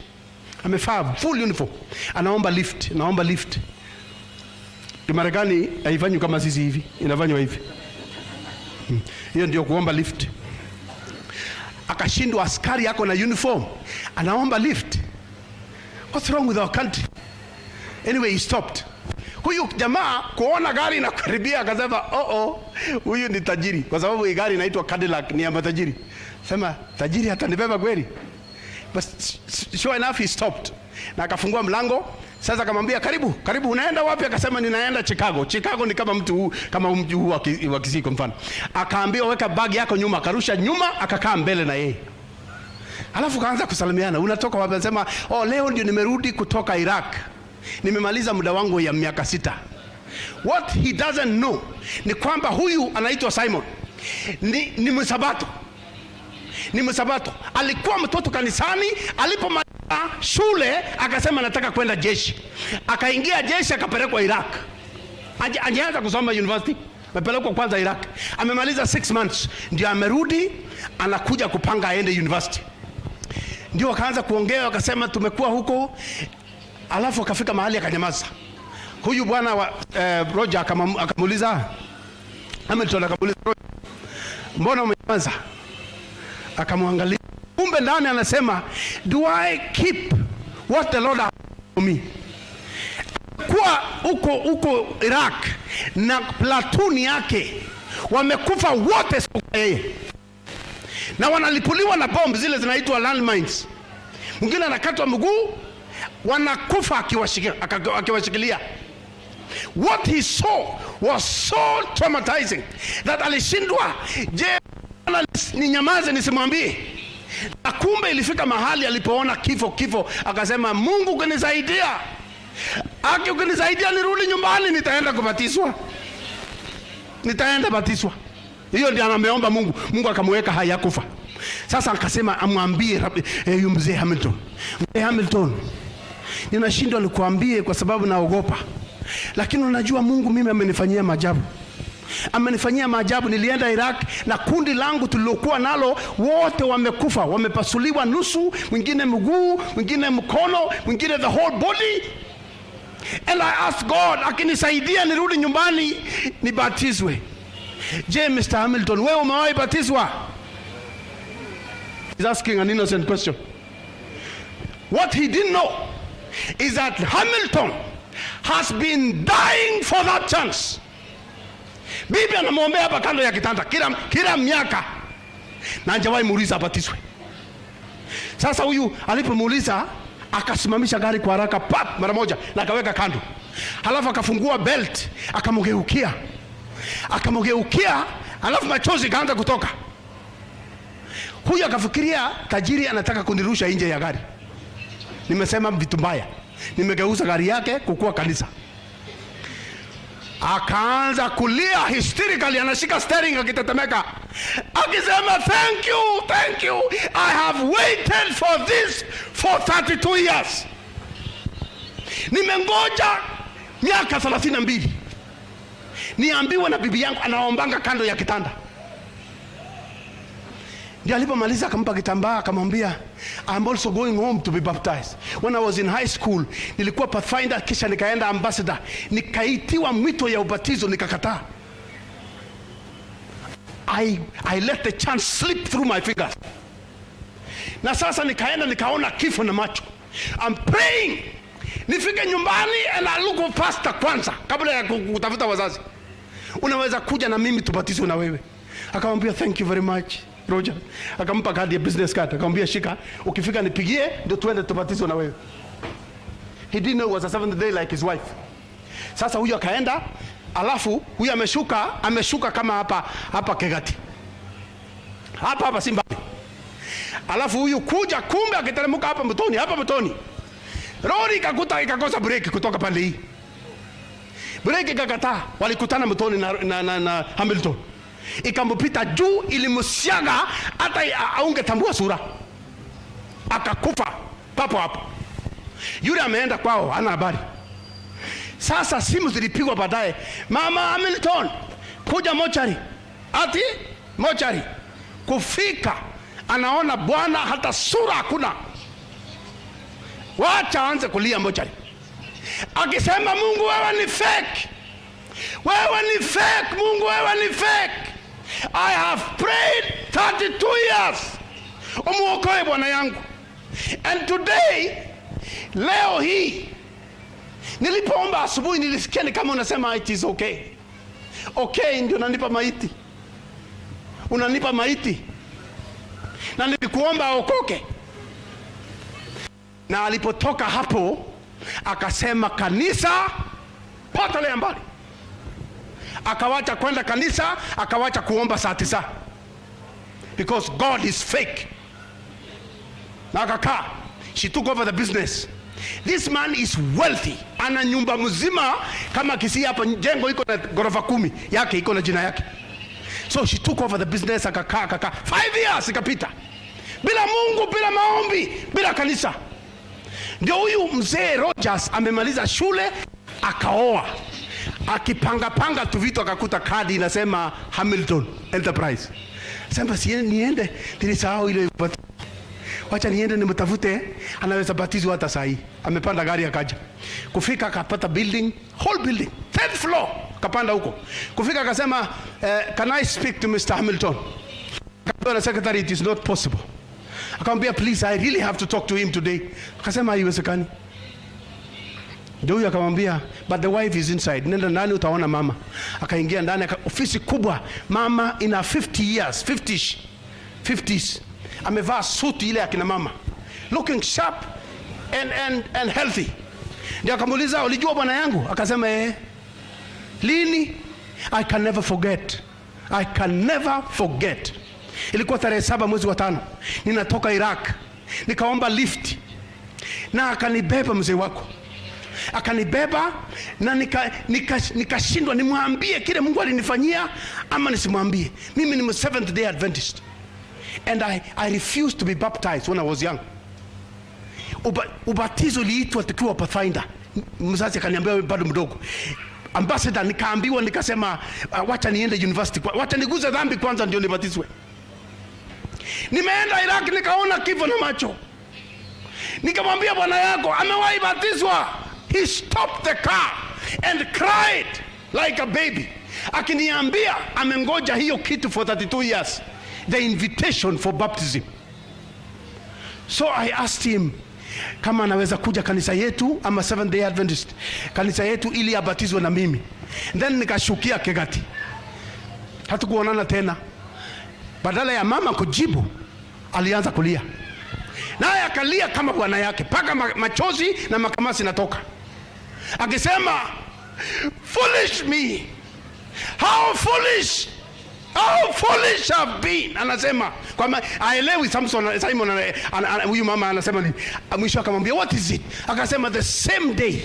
amevaa full uniform, anaomba lift, anaomba lift. Kimarekani haifanywi kama sisi hivi, inafanywa hivi. Hiyo ndio kuomba lift. Akashindwa, askari yako na uniform anaomba lift. What's wrong with our country? Anyway, he stopped. Huyu jamaa kuona gari inakaribia akasema, "Oh, huyu ni tajiri," kwa sababu hii gari inaitwa Cadillac, ni ya matajiri. Sema, "Tajiri atanibeba kweli?" But sure enough, he stopped na akafungua mlango. Sasa akamwambia, "Karibu, karibu, unaenda wapi?" Akasema, "Ninaenda Chicago." Chicago ni kama mtu huu, kama mji huu wa Kisii kwa mfano. Akaambiwa, "Weka bag yako nyuma." Akarusha nyuma, akakaa mbele na yeye. Alafu kaanza kusalimiana, "Unatoka wapi?" Anasema, "Oh, leo ndio nimerudi kutoka Iraq. Nimemaliza muda wangu ya miaka 6." What he doesn't know ni kwamba huyu anaitwa Simon. Ni msabato. Ni msabato. Alikuwa mtoto kanisani, alipomaliza shule akasema, "Nataka kwenda jeshi." Akaingia jeshi, akapelekwa Iraq. Angeanza kusoma university, amepelekwa kwanza Iraq. Amemaliza 6 months ndio amerudi, anakuja kupanga aende university. Ndio wakaanza kuongea, wakasema, "Tumekuwa huko." Alafu akafika mahali akanyamaza. Huyu bwana wa Roger akamuuliza Hamilton, akamuuliza, "Roger, mbona umenyamaza?" Akamwangalia, kumbe ndani anasema, "Do I keep what the Lord has for me?" Kuwa huko huko Iraq na platoon yake wamekufa wote isipokuwa yeye, na wanalipuliwa na bomb zile zinaitwa landmines. Mwingine anakatwa mguu, wanakufa akiwashikilia. What he saw was so traumatizing that alishindwa, je, ninyamaze nisimwambie? Na kumbe ilifika mahali alipoona kifo kifo, akasema, "Mungu ukinisaidia, aki ukinisaidia nirudi nyumbani, nitaenda kubatizwa, nitaenda batizwa." Hiyo ndio ameomba Mungu. Mungu akamweka hai, hakufa. Sasa akasema amwambie huyu mzee Hamilton, "Mzee Hamilton, ninashindwa nikuambie kwa sababu naogopa, lakini unajua Mungu mimi amenifanyia maajabu, amenifanyia maajabu. Nilienda Iraq na kundi langu tulilokuwa nalo wote wamekufa, wamepasuliwa nusu, mwingine mguu, mwingine mkono, mwingine the whole body. And I asked God akinisaidia nirudi nyumbani nibatizwe. Je, Mr. Hamilton, wewe umewahi batizwa?" He's asking an innocent question. What he didn't know is that Hamilton has been dying for that chance. Bibi anamwombea hapa kando ya kitanda kila miaka na hajawahi muuliza abatizwe. Sasa huyu alipomuuliza, akasimamisha gari kwa haraka pap mara moja na akaweka kando, halafu akafungua belt, akamgeukia, akamgeukia, halafu machozi ikaanza kutoka. Huyu akafikiria, tajiri anataka kunirusha nje ya gari, nimesema vitu mbaya, nimegeuza gari yake kukuwa kanisa. Akaanza kulia hysterically, anashika steering akitetemeka, akisema, "Thank you, thank you, I have waited for this for 32 years. Nimengoja miaka 32 niambiwe na bibi yangu anaombanga kando ya kitanda." Ndio alipomaliza akampa kitambaa, akamwambia, "I'm also going home to be baptized. When I was in high school nilikuwa pathfinder, kisha nikaenda ambassador, nikaitiwa mwito ya ubatizo, nikakataa. I let the chance slip through my fingers. Na sasa nikaenda nikaona kifo na macho. I'm praying nifike nyumbani and I look for pastor kwanza kabla ya kutafuta wazazi. Unaweza kuja na mimi tubatizwe na wewe?" Akamwambia, "Thank you very much, Roger." Akampa kadi ya business card, akamwambia, "Shika, ukifika nipigie ndio tuende tubatizwe na wewe." He didn't know it was a seventh day like his wife. Sasa huyu akaenda, alafu huyu ameshuka kama hapa hapa Kegati, hapa hapa si mbali. Alafu huyu kuja, kumbe akiteremka hapa mtoni, hapa mtoni, lori ikakuta ikakosa breki kutoka pande hii, breki ikakataa. Walikutana mtoni na Hamilton, ikampita juu, ilimsiaga hata aungetambua sura, akakufa papo hapo. Yule ameenda kwao, hana habari. Sasa simu zilipigwa baadaye, "Mama Hamilton, kuja mochari." Ati mochari, kufika anaona bwana hata sura hakuna. Wacha aanze kulia mochari, akisema, "Mungu, wewe ni fake, wewe ni fake, Mungu, wewe ni fake. I have prayed 32 years umuokoe bwana yangu, and today, leo hii nilipoomba asubuhi nilisikia ni kama unasema it is okay. Okay, ndio unanipa maiti, unanipa maiti, na nilikuomba aokoke." Na alipotoka hapo akasema kanisa potelea mbali, akawacha kwenda kanisa, akawacha kuomba saa 9 because God is fake, na akakaa. She took over the business. This man is wealthy, ana nyumba mzima kama Kisii hapa, jengo iko na ghorofa 10 yake, iko na jina yake. So she took over the business, akakaa akakaa, 5 years ikapita bila Mungu, bila maombi, bila kanisa. Ndio huyu mzee Rogers amemaliza shule akaoa, akipangapanga tu vitu akakuta kadi inasema Hamilton Enterprise. Sema si niende, nilisahau ile, wacha niende nimtafute, anaweza batizwa hata saa hii. Amepanda gari akaja. Kufika akapata building, whole building, third floor, akapanda huko. Kufika akasema, "Can I speak to Mr. Hamilton?" Akaambiwa na secretary, "It is not possible." Akamwambia, "Please, I really have to talk to him today." Akasema, "Haiwezekani." Ndio huyu akamwambia, "But the wife is inside. Nenda ndani utaona mama." Akaingia ndani, ofisi kubwa. Mama ina 50 years, 50s, 50s. Amevaa suti ile ya kina mama. Looking sharp and healthy. Ndio akamuuliza, "Ulijua bwana yangu?" Akasema, "Eh." "Lini?" "I can never forget. I can never forget. Ilikuwa tarehe 7 mwezi wa 5. Ninatoka Iraq. Nikaomba lift. Na akanibeba mzee wako, akanibeba na nikashindwa nimwambie kile Mungu alinifanyia ama nisimwambie. Mimi ni Seventh Day Adventist and I refused to be baptized when I was young. Ubatizo uliitwa tukiwa Pathfinder. Mzazi akaniambia, 'Wewe bado mdogo.' Ambassador, nikaambiwa nikasema, 'Wacha niende university, wacha niguze dhambi kwanza ndio nibatizwe.' Nimeenda Iraq nikaona kifo na macho, nikamwambia bwana yako amewahi batizwa. He stopped the car and cried like a baby, akiniambia amengoja hiyo kitu for 32 years, the invitation for baptism. So I asked him kama anaweza kuja kanisa yetu ama Seventh Day Adventist kanisa yetu ili abatizwe na mimi. Then nikashukia Kegati, hatukuonana tena. Badala ya mama kujibu, alianza kulia, naye akalia kama bwana yake mpaka machozi na makamasi natoka, akisema, 'Foolish me, how foolish, how foolish I've been.' Anasema kwamba aelewi Samson, Simon huyu mama anasema nini. Mwisho akamwambia, 'What is it?' Akasema, 'The same day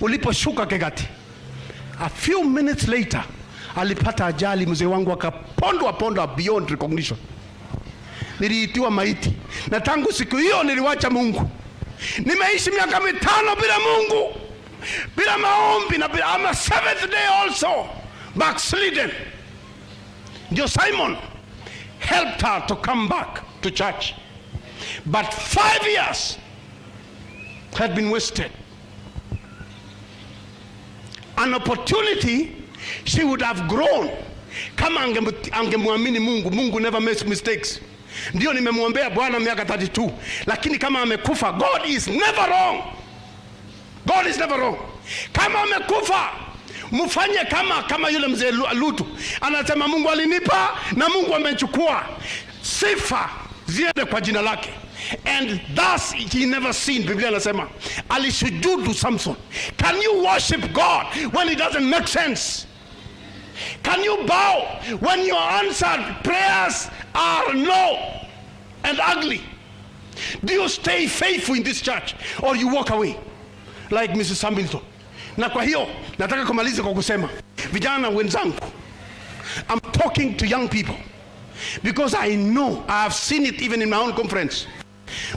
uliposhuka Kegati, a few minutes later alipata ajali, mzee wangu akapondwa pondwa beyond recognition. Niliitiwa maiti, na tangu siku hiyo niliwacha Mungu. Nimeishi miaka 5 bila Mungu, bila maombi na bila, I'm a seventh day also backslidden.' Ndio Simon helped her to come back to church, but 5 years had been wasted. An opportunity she would have grown kama angemwamini Mungu. Mungu never makes mistakes. Ndio nimemwombea Bwana miaka 32, lakini kama amekufa, God is never wrong. God is never wrong. Kama amekufa, mfanye kama yule mzee Lutu anasema, "Mungu alinipa na Mungu amechukua, sifa ziende kwa jina lake." And thus he never sinned. Biblia anasema alisujudu Samson. Can you worship God when it doesn't make sense? Can you bow when your answered prayers are no and ugly? Do you stay faithful in this church or you walk away like Mrs. Hamilton? Na kwa hiyo nataka kumaliza kwa kusema, vijana wenzangu, I'm talking to young people because I know, I have seen it even in my own conference.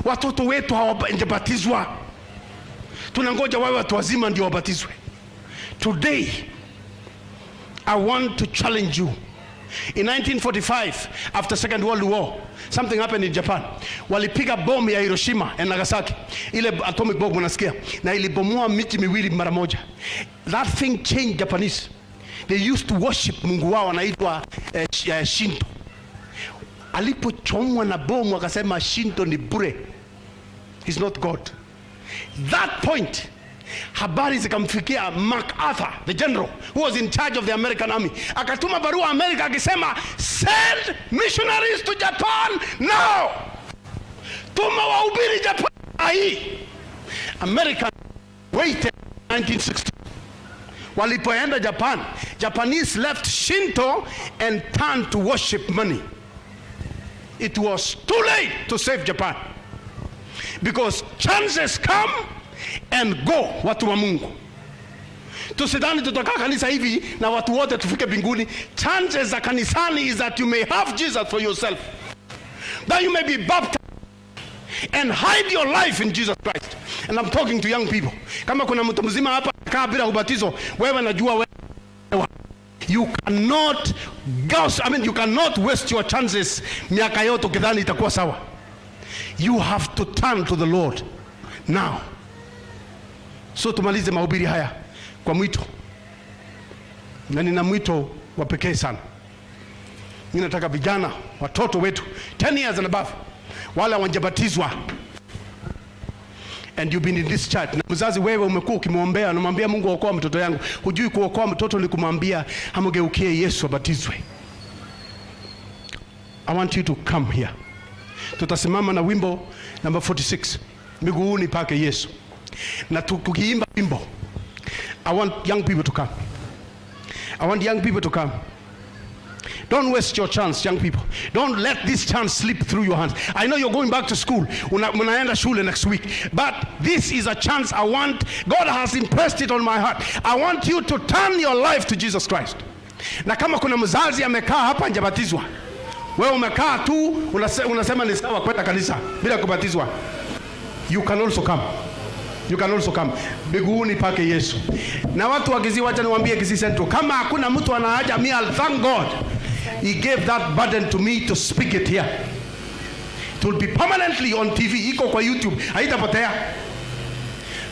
Watoto wetu hawajabatizwa, tunangoja wawe watu wazima ndio wabatizwe. Today I want to challenge you. In 1945, after Second World War, something happened in Japan. Walipiga bomu ya Hiroshima and Nagasaki, ile atomic bomb unasikia, na ilibomoa miji miwili mara moja. That thing changed Japanese. They used to worship mungu wao anaitwa Shinto. Alipochomwa na bomu akasema Shinto ni bure, he's not God. That point habari zikamfikia MacArthur, the general who was in charge of the American army, akatuma barua Amerika akisema, "Send missionaries to Japan now, tuma wahubiri Japan hii." America waited 1960. Walipoenda Japan, Japanese left Shinto and turned to worship money. It was too late to save Japan because chances come and go. Watu wa Mungu, tusidhani tutakaa kanisa hivi na watu wote tufike mbinguni. Chances za kanisani is that you may have Jesus for yourself, that you may be baptized and hide your life in Jesus Christ. And I'm talking to young people. Kama kuna mtu mzima hapa kaa bila ubatizo, wewe najua wewe you cannot go, I mean, you cannot waste your chances miaka yote ukidhani itakuwa sawa. You have to turn to the Lord now. So tumalize mahubiri haya kwa mwito, na nina mwito wa pekee sana. Mimi nataka vijana, watoto wetu 10 years and above, wale hawajabatizwa and you've been in this church, na mzazi wewe umekuwa ukimwombea, unamwambia, "Mungu, okoa mtoto yangu." Hujui kuokoa mtoto ni kumwambia amgeukie Yesu abatizwe. I want you to come here. Tutasimama na wimbo number 46, "Miguuni Pake Yesu," na tukiimba wimbo, I want young people to come. I want young people to come. Don't waste your chance, young people. Don't let this chance slip through your hands. I know you're going back to school. Munaenda shule next week. But this is a chance I want. God has impressed it on my heart. I want you to turn your life to Jesus Christ. Na kama kuna mzazi amekaa hapa hajabatizwa, wewe umekaa tu unasema ni sawa kwenda kanisa bila kubatizwa, you can also come. You can also come. Miguuni pake Yesu. Na watu wa Kisii, wacha niwaambie Kisii Central, kama hakuna mtu anahaja, me, I'll thank God. He gave that burden to me to speak it here. It will be permanently on TV, iko kwa YouTube, haitapotea.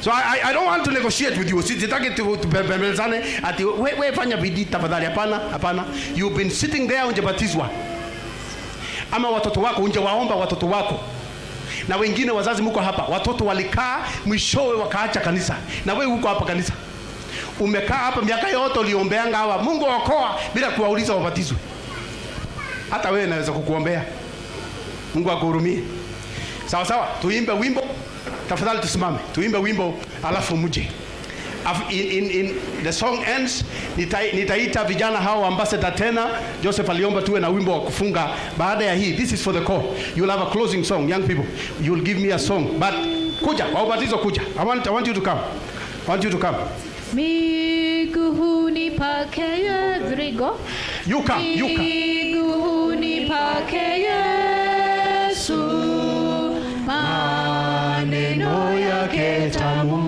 So I don't want to negotiate with you. Sitaki tubembelezane ati we fanya bidii tafadhali. Hapana, hapana. You've been sitting there hujabatizwa. Ama watoto wako hujawaomba watoto wako, na wengine wazazi mko hapa, watoto walikaa mwishowe wakaacha kanisa, na wewe uko hapa kanisa, umekaa hapa miaka yote uliombeanga hawa, "Mungu okoa," bila kuwauliza wabatizwe. Hata wewe naweza kukuombea, Mungu akuhurumie. Sawa sawa, tuimbe wimbo tafadhali, tusimame tuimbe wimbo alafu mje. In the song ends, nitaita vijana hao ambassador tena. Joseph aliomba tuwe na wimbo wa kufunga baada ya hii. This is for the call. You'll have a closing song, young people. You'll give me a song. But kuja, wa ubatizo kuja. I want you to come. I want you to come. Miguuni pake Yesu. You come, you come. Miguuni pake Yesu, maneno yake tamu,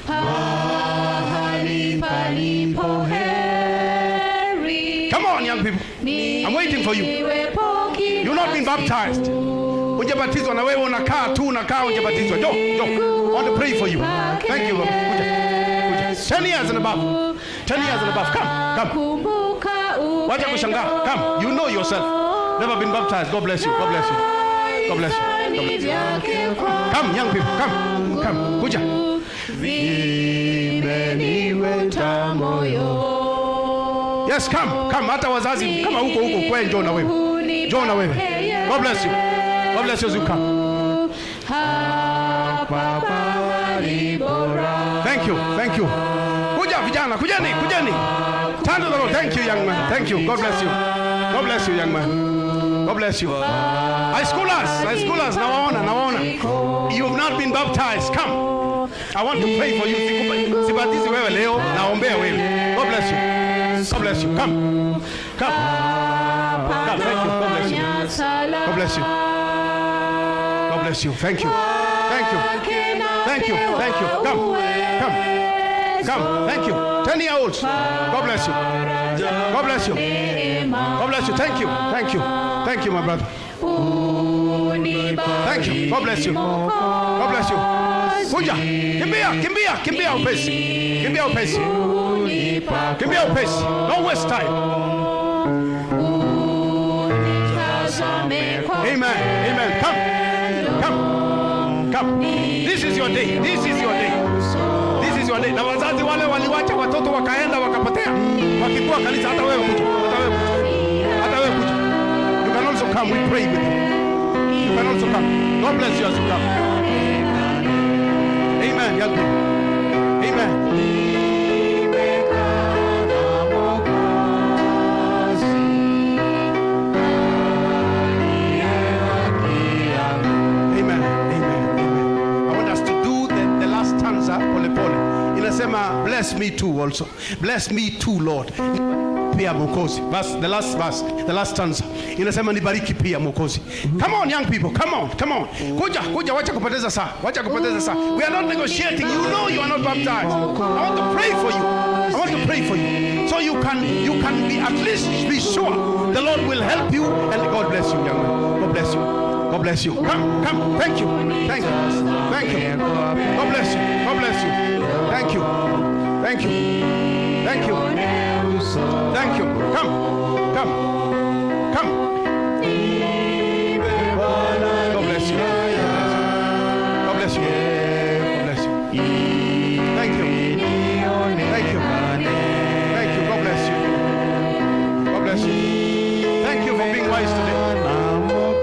pahali palipo heri. Come on, young people. I'm waiting for you. Niwepo kila You've not been baptized. Siku. Hujabatizwa na wewe unakaa tu, unakaa hujabatizwa. Njoo, njoo. I want to pray for you. Thank you, Lord. Kuja. Kuja. 10 years and above. 10 years and above. Come, come. Kumbuka Wacha kushangaa. Come. You know yourself. Never been baptized. God bless you. God bless you. God bless you. God bless you. Come, young people. Come. Come. Kuja. Vimeniweka moyo. Yes, come. Come. Hata wazazi kama huko huko kwe, njoo na wewe. Njoo na wewe. God bless you. God bless you as you come. Hapa pahali bora. Thank you. Thank you. Kuja vijana, kujeni, kujeni. Turn to the Lord. Thank you, young man. Thank you. God bless you. God bless you, young man. God bless you. High schoolers, high schoolers, nawaona, nawaona. You have not been baptized. Come. I want to pray for you. Sibatizi wewe leo, naombea wewe. God bless you. God bless you. Come. Come. Come. Thank you. God bless you. God bless you. God bless you. Thank you. Thank you. Thank you. Thank you. Come. Come. Come. Thank you. 10-year-olds. God bless you. God bless you. God bless you. Thank you. Thank you. Thank you, my brother. Thank you. God bless you. God bless you. Kuja. Kimbia, kimbia, kimbia upesi. Kimbia upesi. Kimbia upesi. Don't waste time. Amen. Amen. Come. Come. Come. This is your day. This is your day. This is your day. Na wazazi wale waliwacha watoto wakaenda wakapotea. Wakikuwa kanisa, hata wewe kuja. Hata wewe kuja. Hata wewe kuja. You can also come. We pray with you. You can also come. God bless you as you come. Amen, young people. Amen. Amen. Amen. Amen. I want us to do the last stanza pole pole. Inasema, "Bless me too also. Bless me too, Lord." Pia Mwokozi. Verse, the last verse, the last stanza. Inasema, "Nibariki pia, Mwokozi." Come on, young people, come on, come on. Kuja, kuja, wacha kupoteza saa. Wacha kupoteza saa. We are not negotiating. You know you are not baptized. I want to pray for you. I want to pray for you. So you can be at least be sure the Lord will help you, and God bless you, young man. God bless you. God bless you. Come, come. Thank you. Thank you. Thank you. God bless you. God bless you. Thank you. Thank you. Thank you. Thank you. Come. Come. Come. God bless you. God bless you. God bless you. Thank you. Thank you. Thank you. God bless you. God bless you. Thank you for being wise today.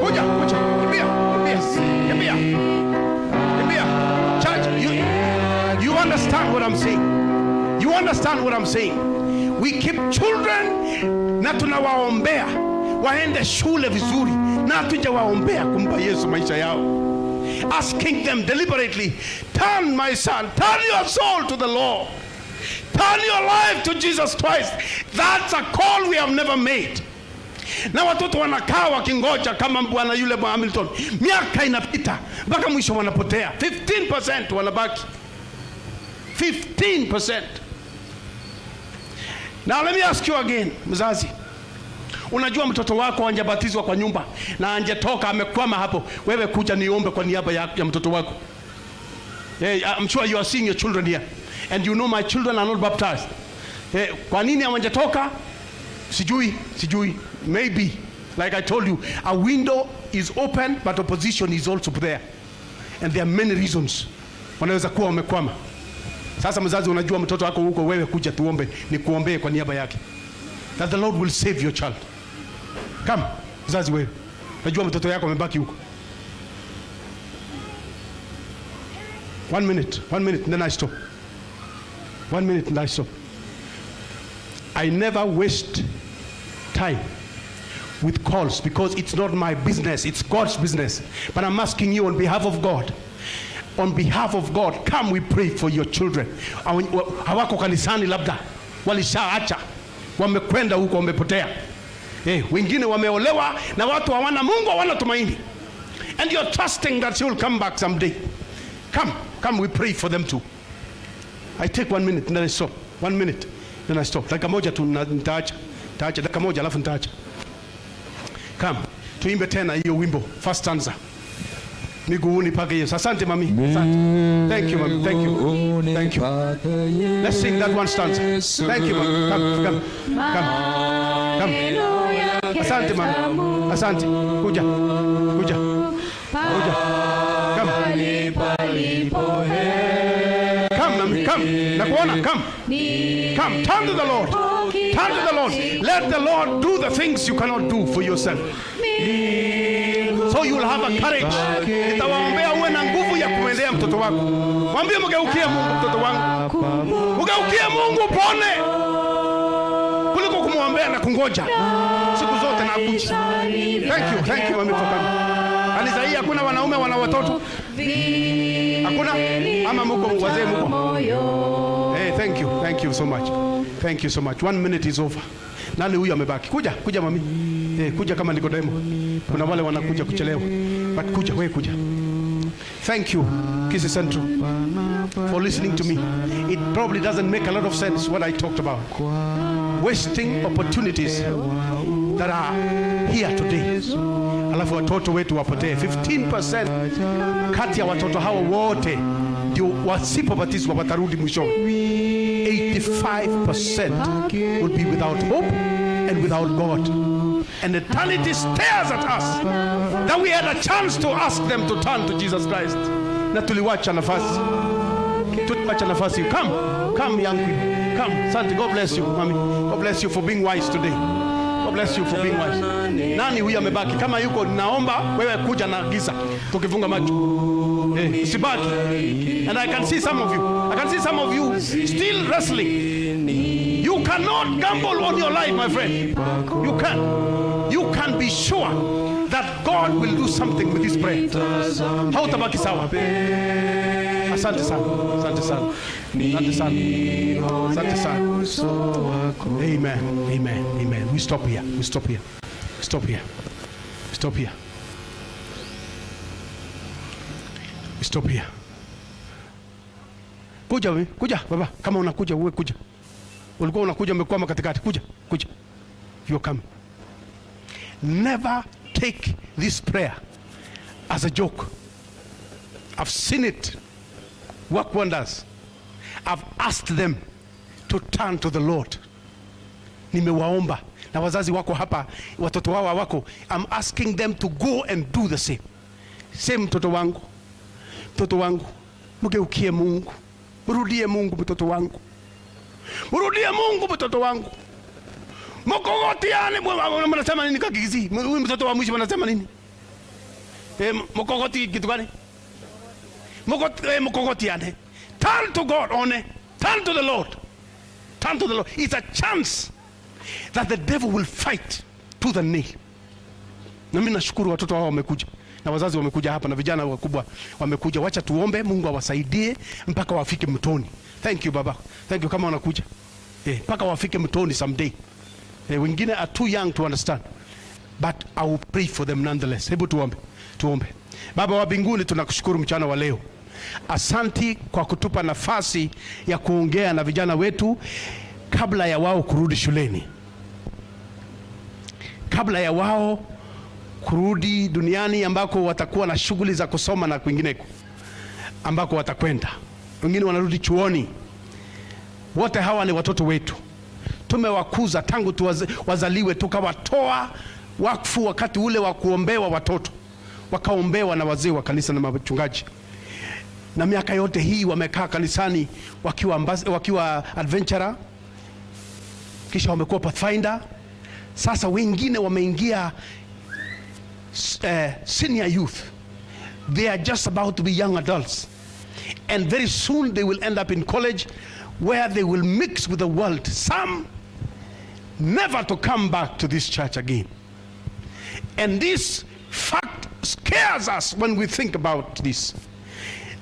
Kuja, kuja. Kimbia, kimbia, kimbia. Kimbia. Church, you understand what I'm saying. You understand what I'm saying. We keep children na tunawaombea waende shule vizuri na hatujawaombea kumpa Yesu maisha yao. Asking them deliberately, "Turn, my son, turn your soul to the Lord. Turn your life to Jesus Christ." That's a call we have never made. Na watoto wanakaa wakingoja kama bwana yule, bwana Hamilton. Miaka inapita mpaka mwisho wanapotea. 15% wanabaki. 15%. Now let me ask you again, mzazi. Unajua mtoto wako hajabatizwa kwa nyumba na hajatoka, amekwama hapo. Wewe kuja niombe kwa niaba ya mtoto wako. Hey, I'm sure you are seeing your children here. And you know my children are not baptized. Hey, kwa nini hawajatoka? Sijui, sijui. Maybe, like I told you, a window is open but opposition is also there. And there are many reasons. Wanaweza kuwa wamekwama. Sasa mzazi, unajua mtoto wako huko, wewe kuja tuombe, nikuombee kwa niaba yake. That the Lord will save your child. Come, mzazi wewe. Najua mtoto yako amebaki huko. One minute, one minute, then I stop. One minute, and I stop. I never waste time with calls because it's not my business, it's God's business. But I'm asking you on behalf of God. On behalf of God, come, we pray for your children. Hawako kanisani, labda walishaacha, wamekwenda huko, wamepotea. Eh, wengine wameolewa na watu hawana Mungu, hawana tumaini. And you're trusting that she will come back someday. Come, come, we pray for them too. I take one minute and then I stop. One minute, then I stop. Dakika moja tu nitaacha. Nitaacha dakika moja alafu nitaacha. Come, tuimbe tena hiyo wimbo, first stanza. Miguuni pake Yesu. Asante, mami. Asante. Thank you, mami. Thank you. Thank you. Let's sing that one stanza. Thank you, mami. Come, come, come. Come. Asante mama. Asante. Kuja. Kuja. Kuja. Come. Come, mami. Come. Nakuona. Come. Come. Turn to the Lord. Turn to the Lord. Let the Lord do the things you cannot do for yourself. So you'll have a courage. Nitawaombea uwe na nguvu ya kumwendea mtoto wako. Mwambie, mgeukie Mungu, mtoto wangu. Mgeukie Mungu upone. Kuliko kumwombea na kungoja siku zote na akuji. Thank you, thank you, mami, for coming. Kanisa hii hakuna wanaume wana watoto? Hakuna? Ama muko wazee muko? Hey, thank you. Thank you so much. Thank you so much. One minute is over. Nani huyu amebaki? Kuja, kuja mami. Eh, kuja kama Nikodemo. Kuna wale wanakuja kuchelewa. But kuja, wewe kuja. Thank you, Kisii Central, for listening to me. It probably doesn't make a lot of sense what I talked about. Wasting opportunities that are here today. Alafu watoto wetu wapotee. 15% kati ya watoto hao wote ndio wasipobatizwa watarudi mwishoni. 85% will be without hope and without God. And eternity stares at us that we had a chance to ask them to turn to Jesus Christ. Na tuliwacha nafasi. Tuliwacha nafasi. Come, come, young people. Come, Asante. God bless you, mami. God bless you for being wise today. God bless you for being wise. Nani huyu amebaki? Kama yuko, naomba wewe kuja na giza tukifunga macho. Eh, usibaki. And I can see some of you. I can see some of you still wrestling. You cannot gamble on your life, my friend. You can. You can be sure that God will do something with this prayer. Hautabaki sawa. Asante sana. Asante sana. Asante sana. Asante sana. Amen. Amen. Amen. We stop here. We stop here. Stop here. Stop here. We stop here. Kuja we, kuja baba, kama unakuja uwe kuja. Ulikuwa unakuja, umekwama katikati. Kuja, kuja. You're coming. Never take this prayer as a joke. I've seen it work wonders. I've asked them to turn to the Lord. Nimewaomba na wazazi wako hapa, watoto wao wako. I'm asking them to go and do the same. Same, mtoto wangu, mtoto wangu, mgeukie Mungu, mrudie Mungu, mtoto wangu, mrudie Mungu, mtoto wangu. Mkogotiane, mnasema nini Kakikisii? Huyu mtoto wa mwisho mnasema nini? Eh, mkogoti kitu gani? Mkogotiane. Turn to God, one. Turn to the Lord. Turn to the Lord. It's a chance that the devil will fight to the nail. Na mimi nashukuru watoto hao wamekuja na wazazi wamekuja hapa na vijana wakubwa wamekuja. Wacha tuombe Mungu awasaidie mpaka wafike mtoni. Thank you, baba. Thank you kama wanakuja. Eh, mpaka wafike mtoni someday. Eh, wengine are too young to understand. But I will pray for them nonetheless. Hebu tuombe. Tuombe. Baba wa mbinguni, tunakushukuru mchana wa leo. Asanti kwa kutupa nafasi ya kuongea na vijana wetu kabla ya wao kurudi shuleni, kabla ya wao kurudi duniani ambako watakuwa na shughuli za kusoma na kwingineko ambako watakwenda. Wengine wanarudi chuoni. Wote hawa ni watoto wetu, tumewakuza tangu wazaliwe, tukawatoa wakfu wakati ule wa kuombewa watoto, wakaombewa na wazee wa kanisa na machungaji, na miaka yote hii wamekaa kanisani wakiwa adventurer, kisha wamekuwa pathfinder. Sasa wengine wameingia senior youth. They are just about to be young adults, and very soon they will end up in college where they will mix with the world, some never to come back to this church again. And this fact scares us when we think about this.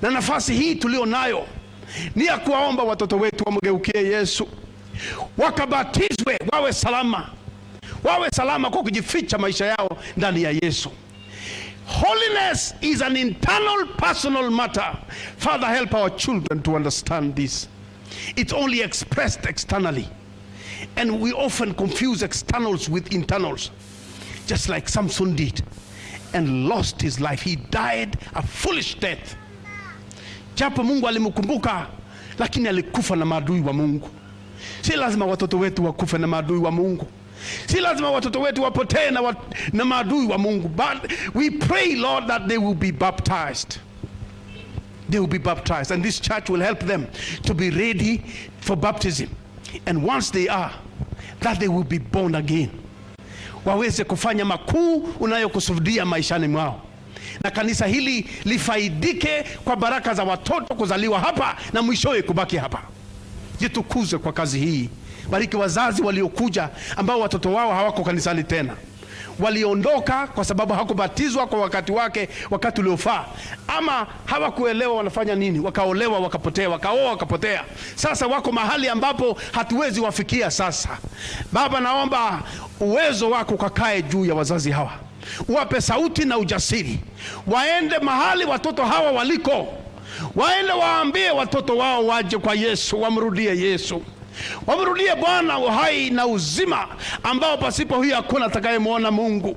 Na nafasi hii tulio nayo ni ya kuwaomba watoto wetu wamgeukie Yesu, wakabatizwe, wawe salama, wawe salama kwa kujificha maisha yao ndani ya Yesu. Holiness is an internal personal matter. Father, help our children to understand this. It's only expressed externally. And we often confuse externals with internals, just like Samson did and lost his life. He died a foolish death. Japo Mungu alimkumbuka, lakini alikufa na maadui wa Mungu. Si lazima watoto wetu wakufe na maadui wa Mungu. Si lazima watoto wetu wapotee na maadui wa Mungu, but we pray, Lord, that they will be baptized. They will be baptized, and this church will help them to be ready for baptism. And once they are, that they will be born again, waweze kufanya makuu unayokusudia maishani mwao, na kanisa hili lifaidike kwa baraka za watoto kuzaliwa hapa na mwishowe kubaki hapa. Jitukuze kwa kazi hii. Bariki wazazi waliokuja ambao watoto wao hawako kanisani tena, waliondoka kwa sababu hawakubatizwa kwa wakati wake, wakati uliofaa, ama hawakuelewa wanafanya nini, wakaolewa wakapotea, wakaoa wakapotea. Sasa wako mahali ambapo hatuwezi wafikia. Sasa Baba, naomba uwezo wako ukakae juu ya wazazi hawa, uwape sauti na ujasiri, waende mahali watoto hawa waliko, waende waambie watoto wao waje kwa Yesu, wamrudie Yesu, wamrudie Bwana uhai na uzima ambao pasipo hiyo hakuna atakayemwona Mungu.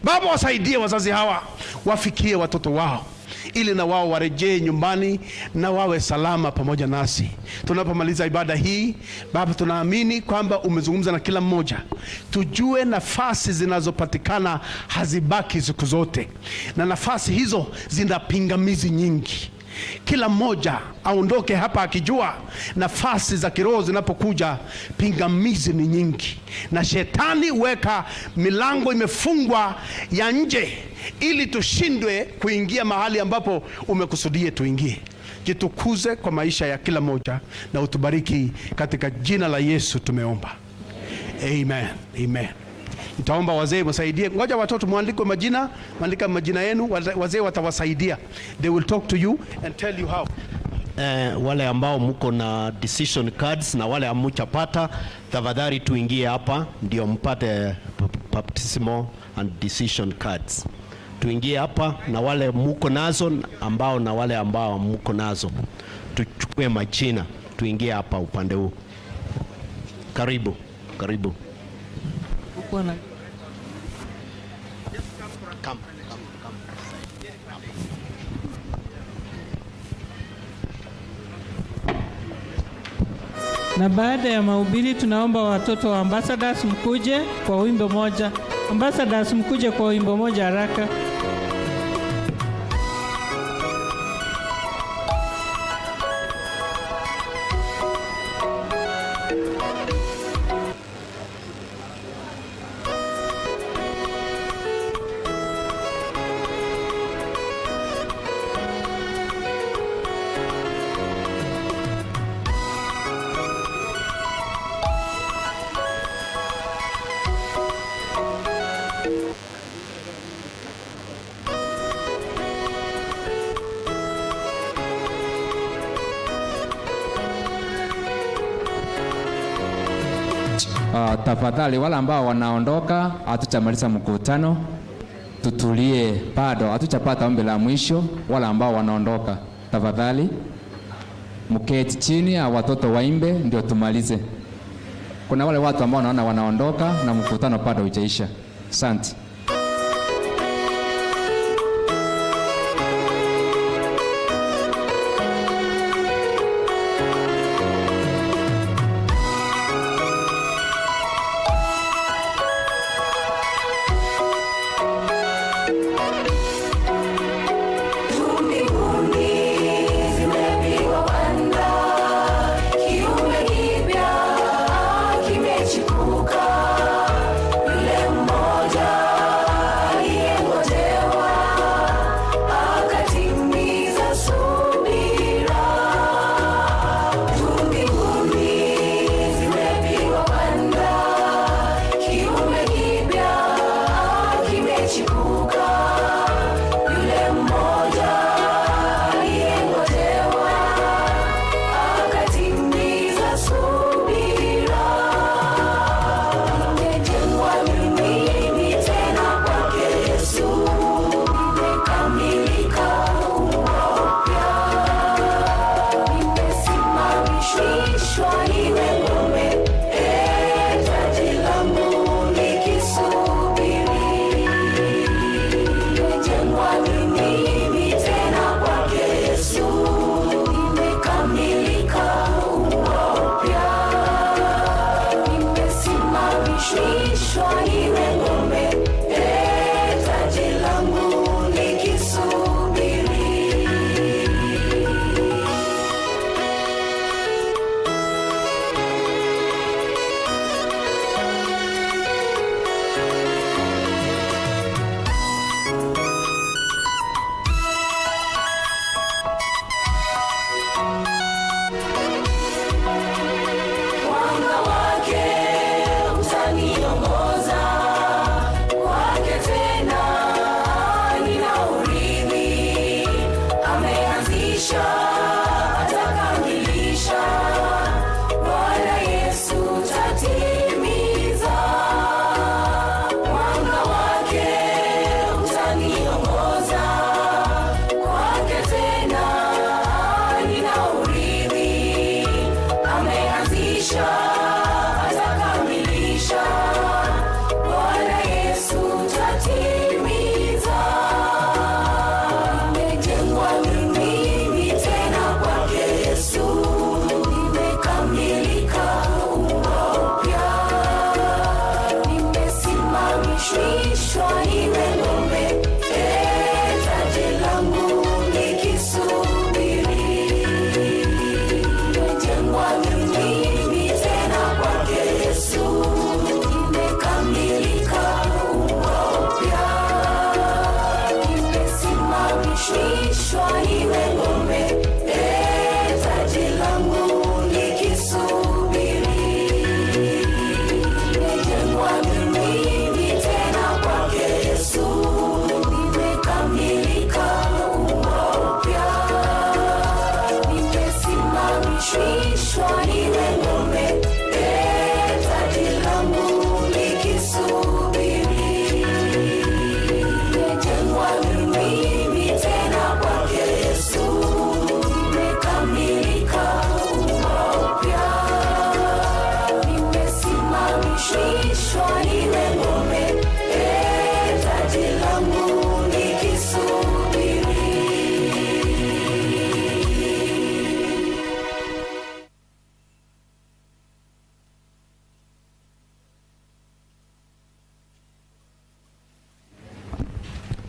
Baba, wasaidie wazazi hawa wafikie watoto wao ili na wao warejee nyumbani na wawe salama pamoja nasi. Tunapomaliza ibada hii, Baba, tunaamini kwamba umezungumza na kila mmoja. Tujue nafasi zinazopatikana hazibaki siku zote, na nafasi hizo zina pingamizi nyingi. Kila mmoja aondoke hapa akijua nafasi za kiroho zinapokuja, pingamizi ni nyingi, na shetani weka milango imefungwa ya nje ili tushindwe kuingia mahali ambapo umekusudia tuingie. Jitukuze kwa maisha ya kila mmoja na utubariki katika jina la Yesu tumeomba, amen, amen. Nitaomba wazee msaidie. Ngoja watoto mwandike majina, mwandika majina yenu, wazee watawasaidia. They will talk to you and tell you how. Wale ambao mko na decision cards na wale hamuchapata, tafadhali tuingie hapa ndio mpate baptismal and decision cards. Tuingie hapa na wale muko nazo ambao na wale ambao muko nazo, tuchukue majina, tuingie hapa upande huu. Karibu, karibu. Come, come, come. Na baada ya mahubiri tunaomba watoto wa ambassadors mkuje kwa wimbo moja. Ambassadors mkuje kwa wimbo moja haraka. Tafadhali wale ambao wanaondoka, hatutamaliza mkutano, tutulie, bado hatujapata ombi la mwisho. Wale ambao wanaondoka, tafadhali mketi chini, au watoto waimbe ndio tumalize. Kuna wale watu ambao naona wanaondoka na mkutano bado hujaisha. Asante. Mbinguni zimepigwa panda, kiumbe kipya kimechipuka, yule mmoja.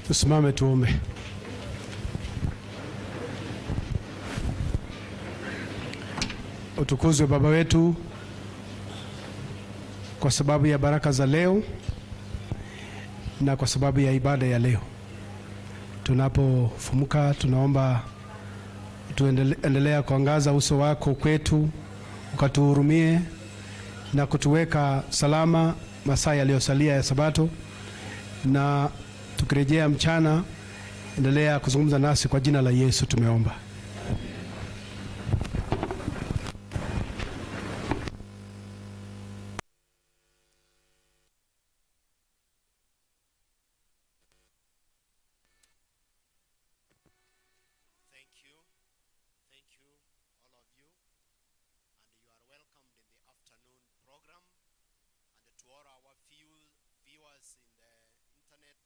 Tusimame tuombe. Utukuzwe Baba wetu kwa sababu ya baraka za leo na kwa sababu ya ibada ya leo. Tunapofumuka tunaomba tuendelea kuangaza uso wako kwetu, ukatuhurumie na kutuweka salama masaa yaliyosalia ya Sabato, na tukirejea mchana, endelea kuzungumza nasi kwa jina la Yesu tumeomba. Thank you. Thank you, all of you. And you are welcomed in the afternoon program. And to all our viewers in the internet,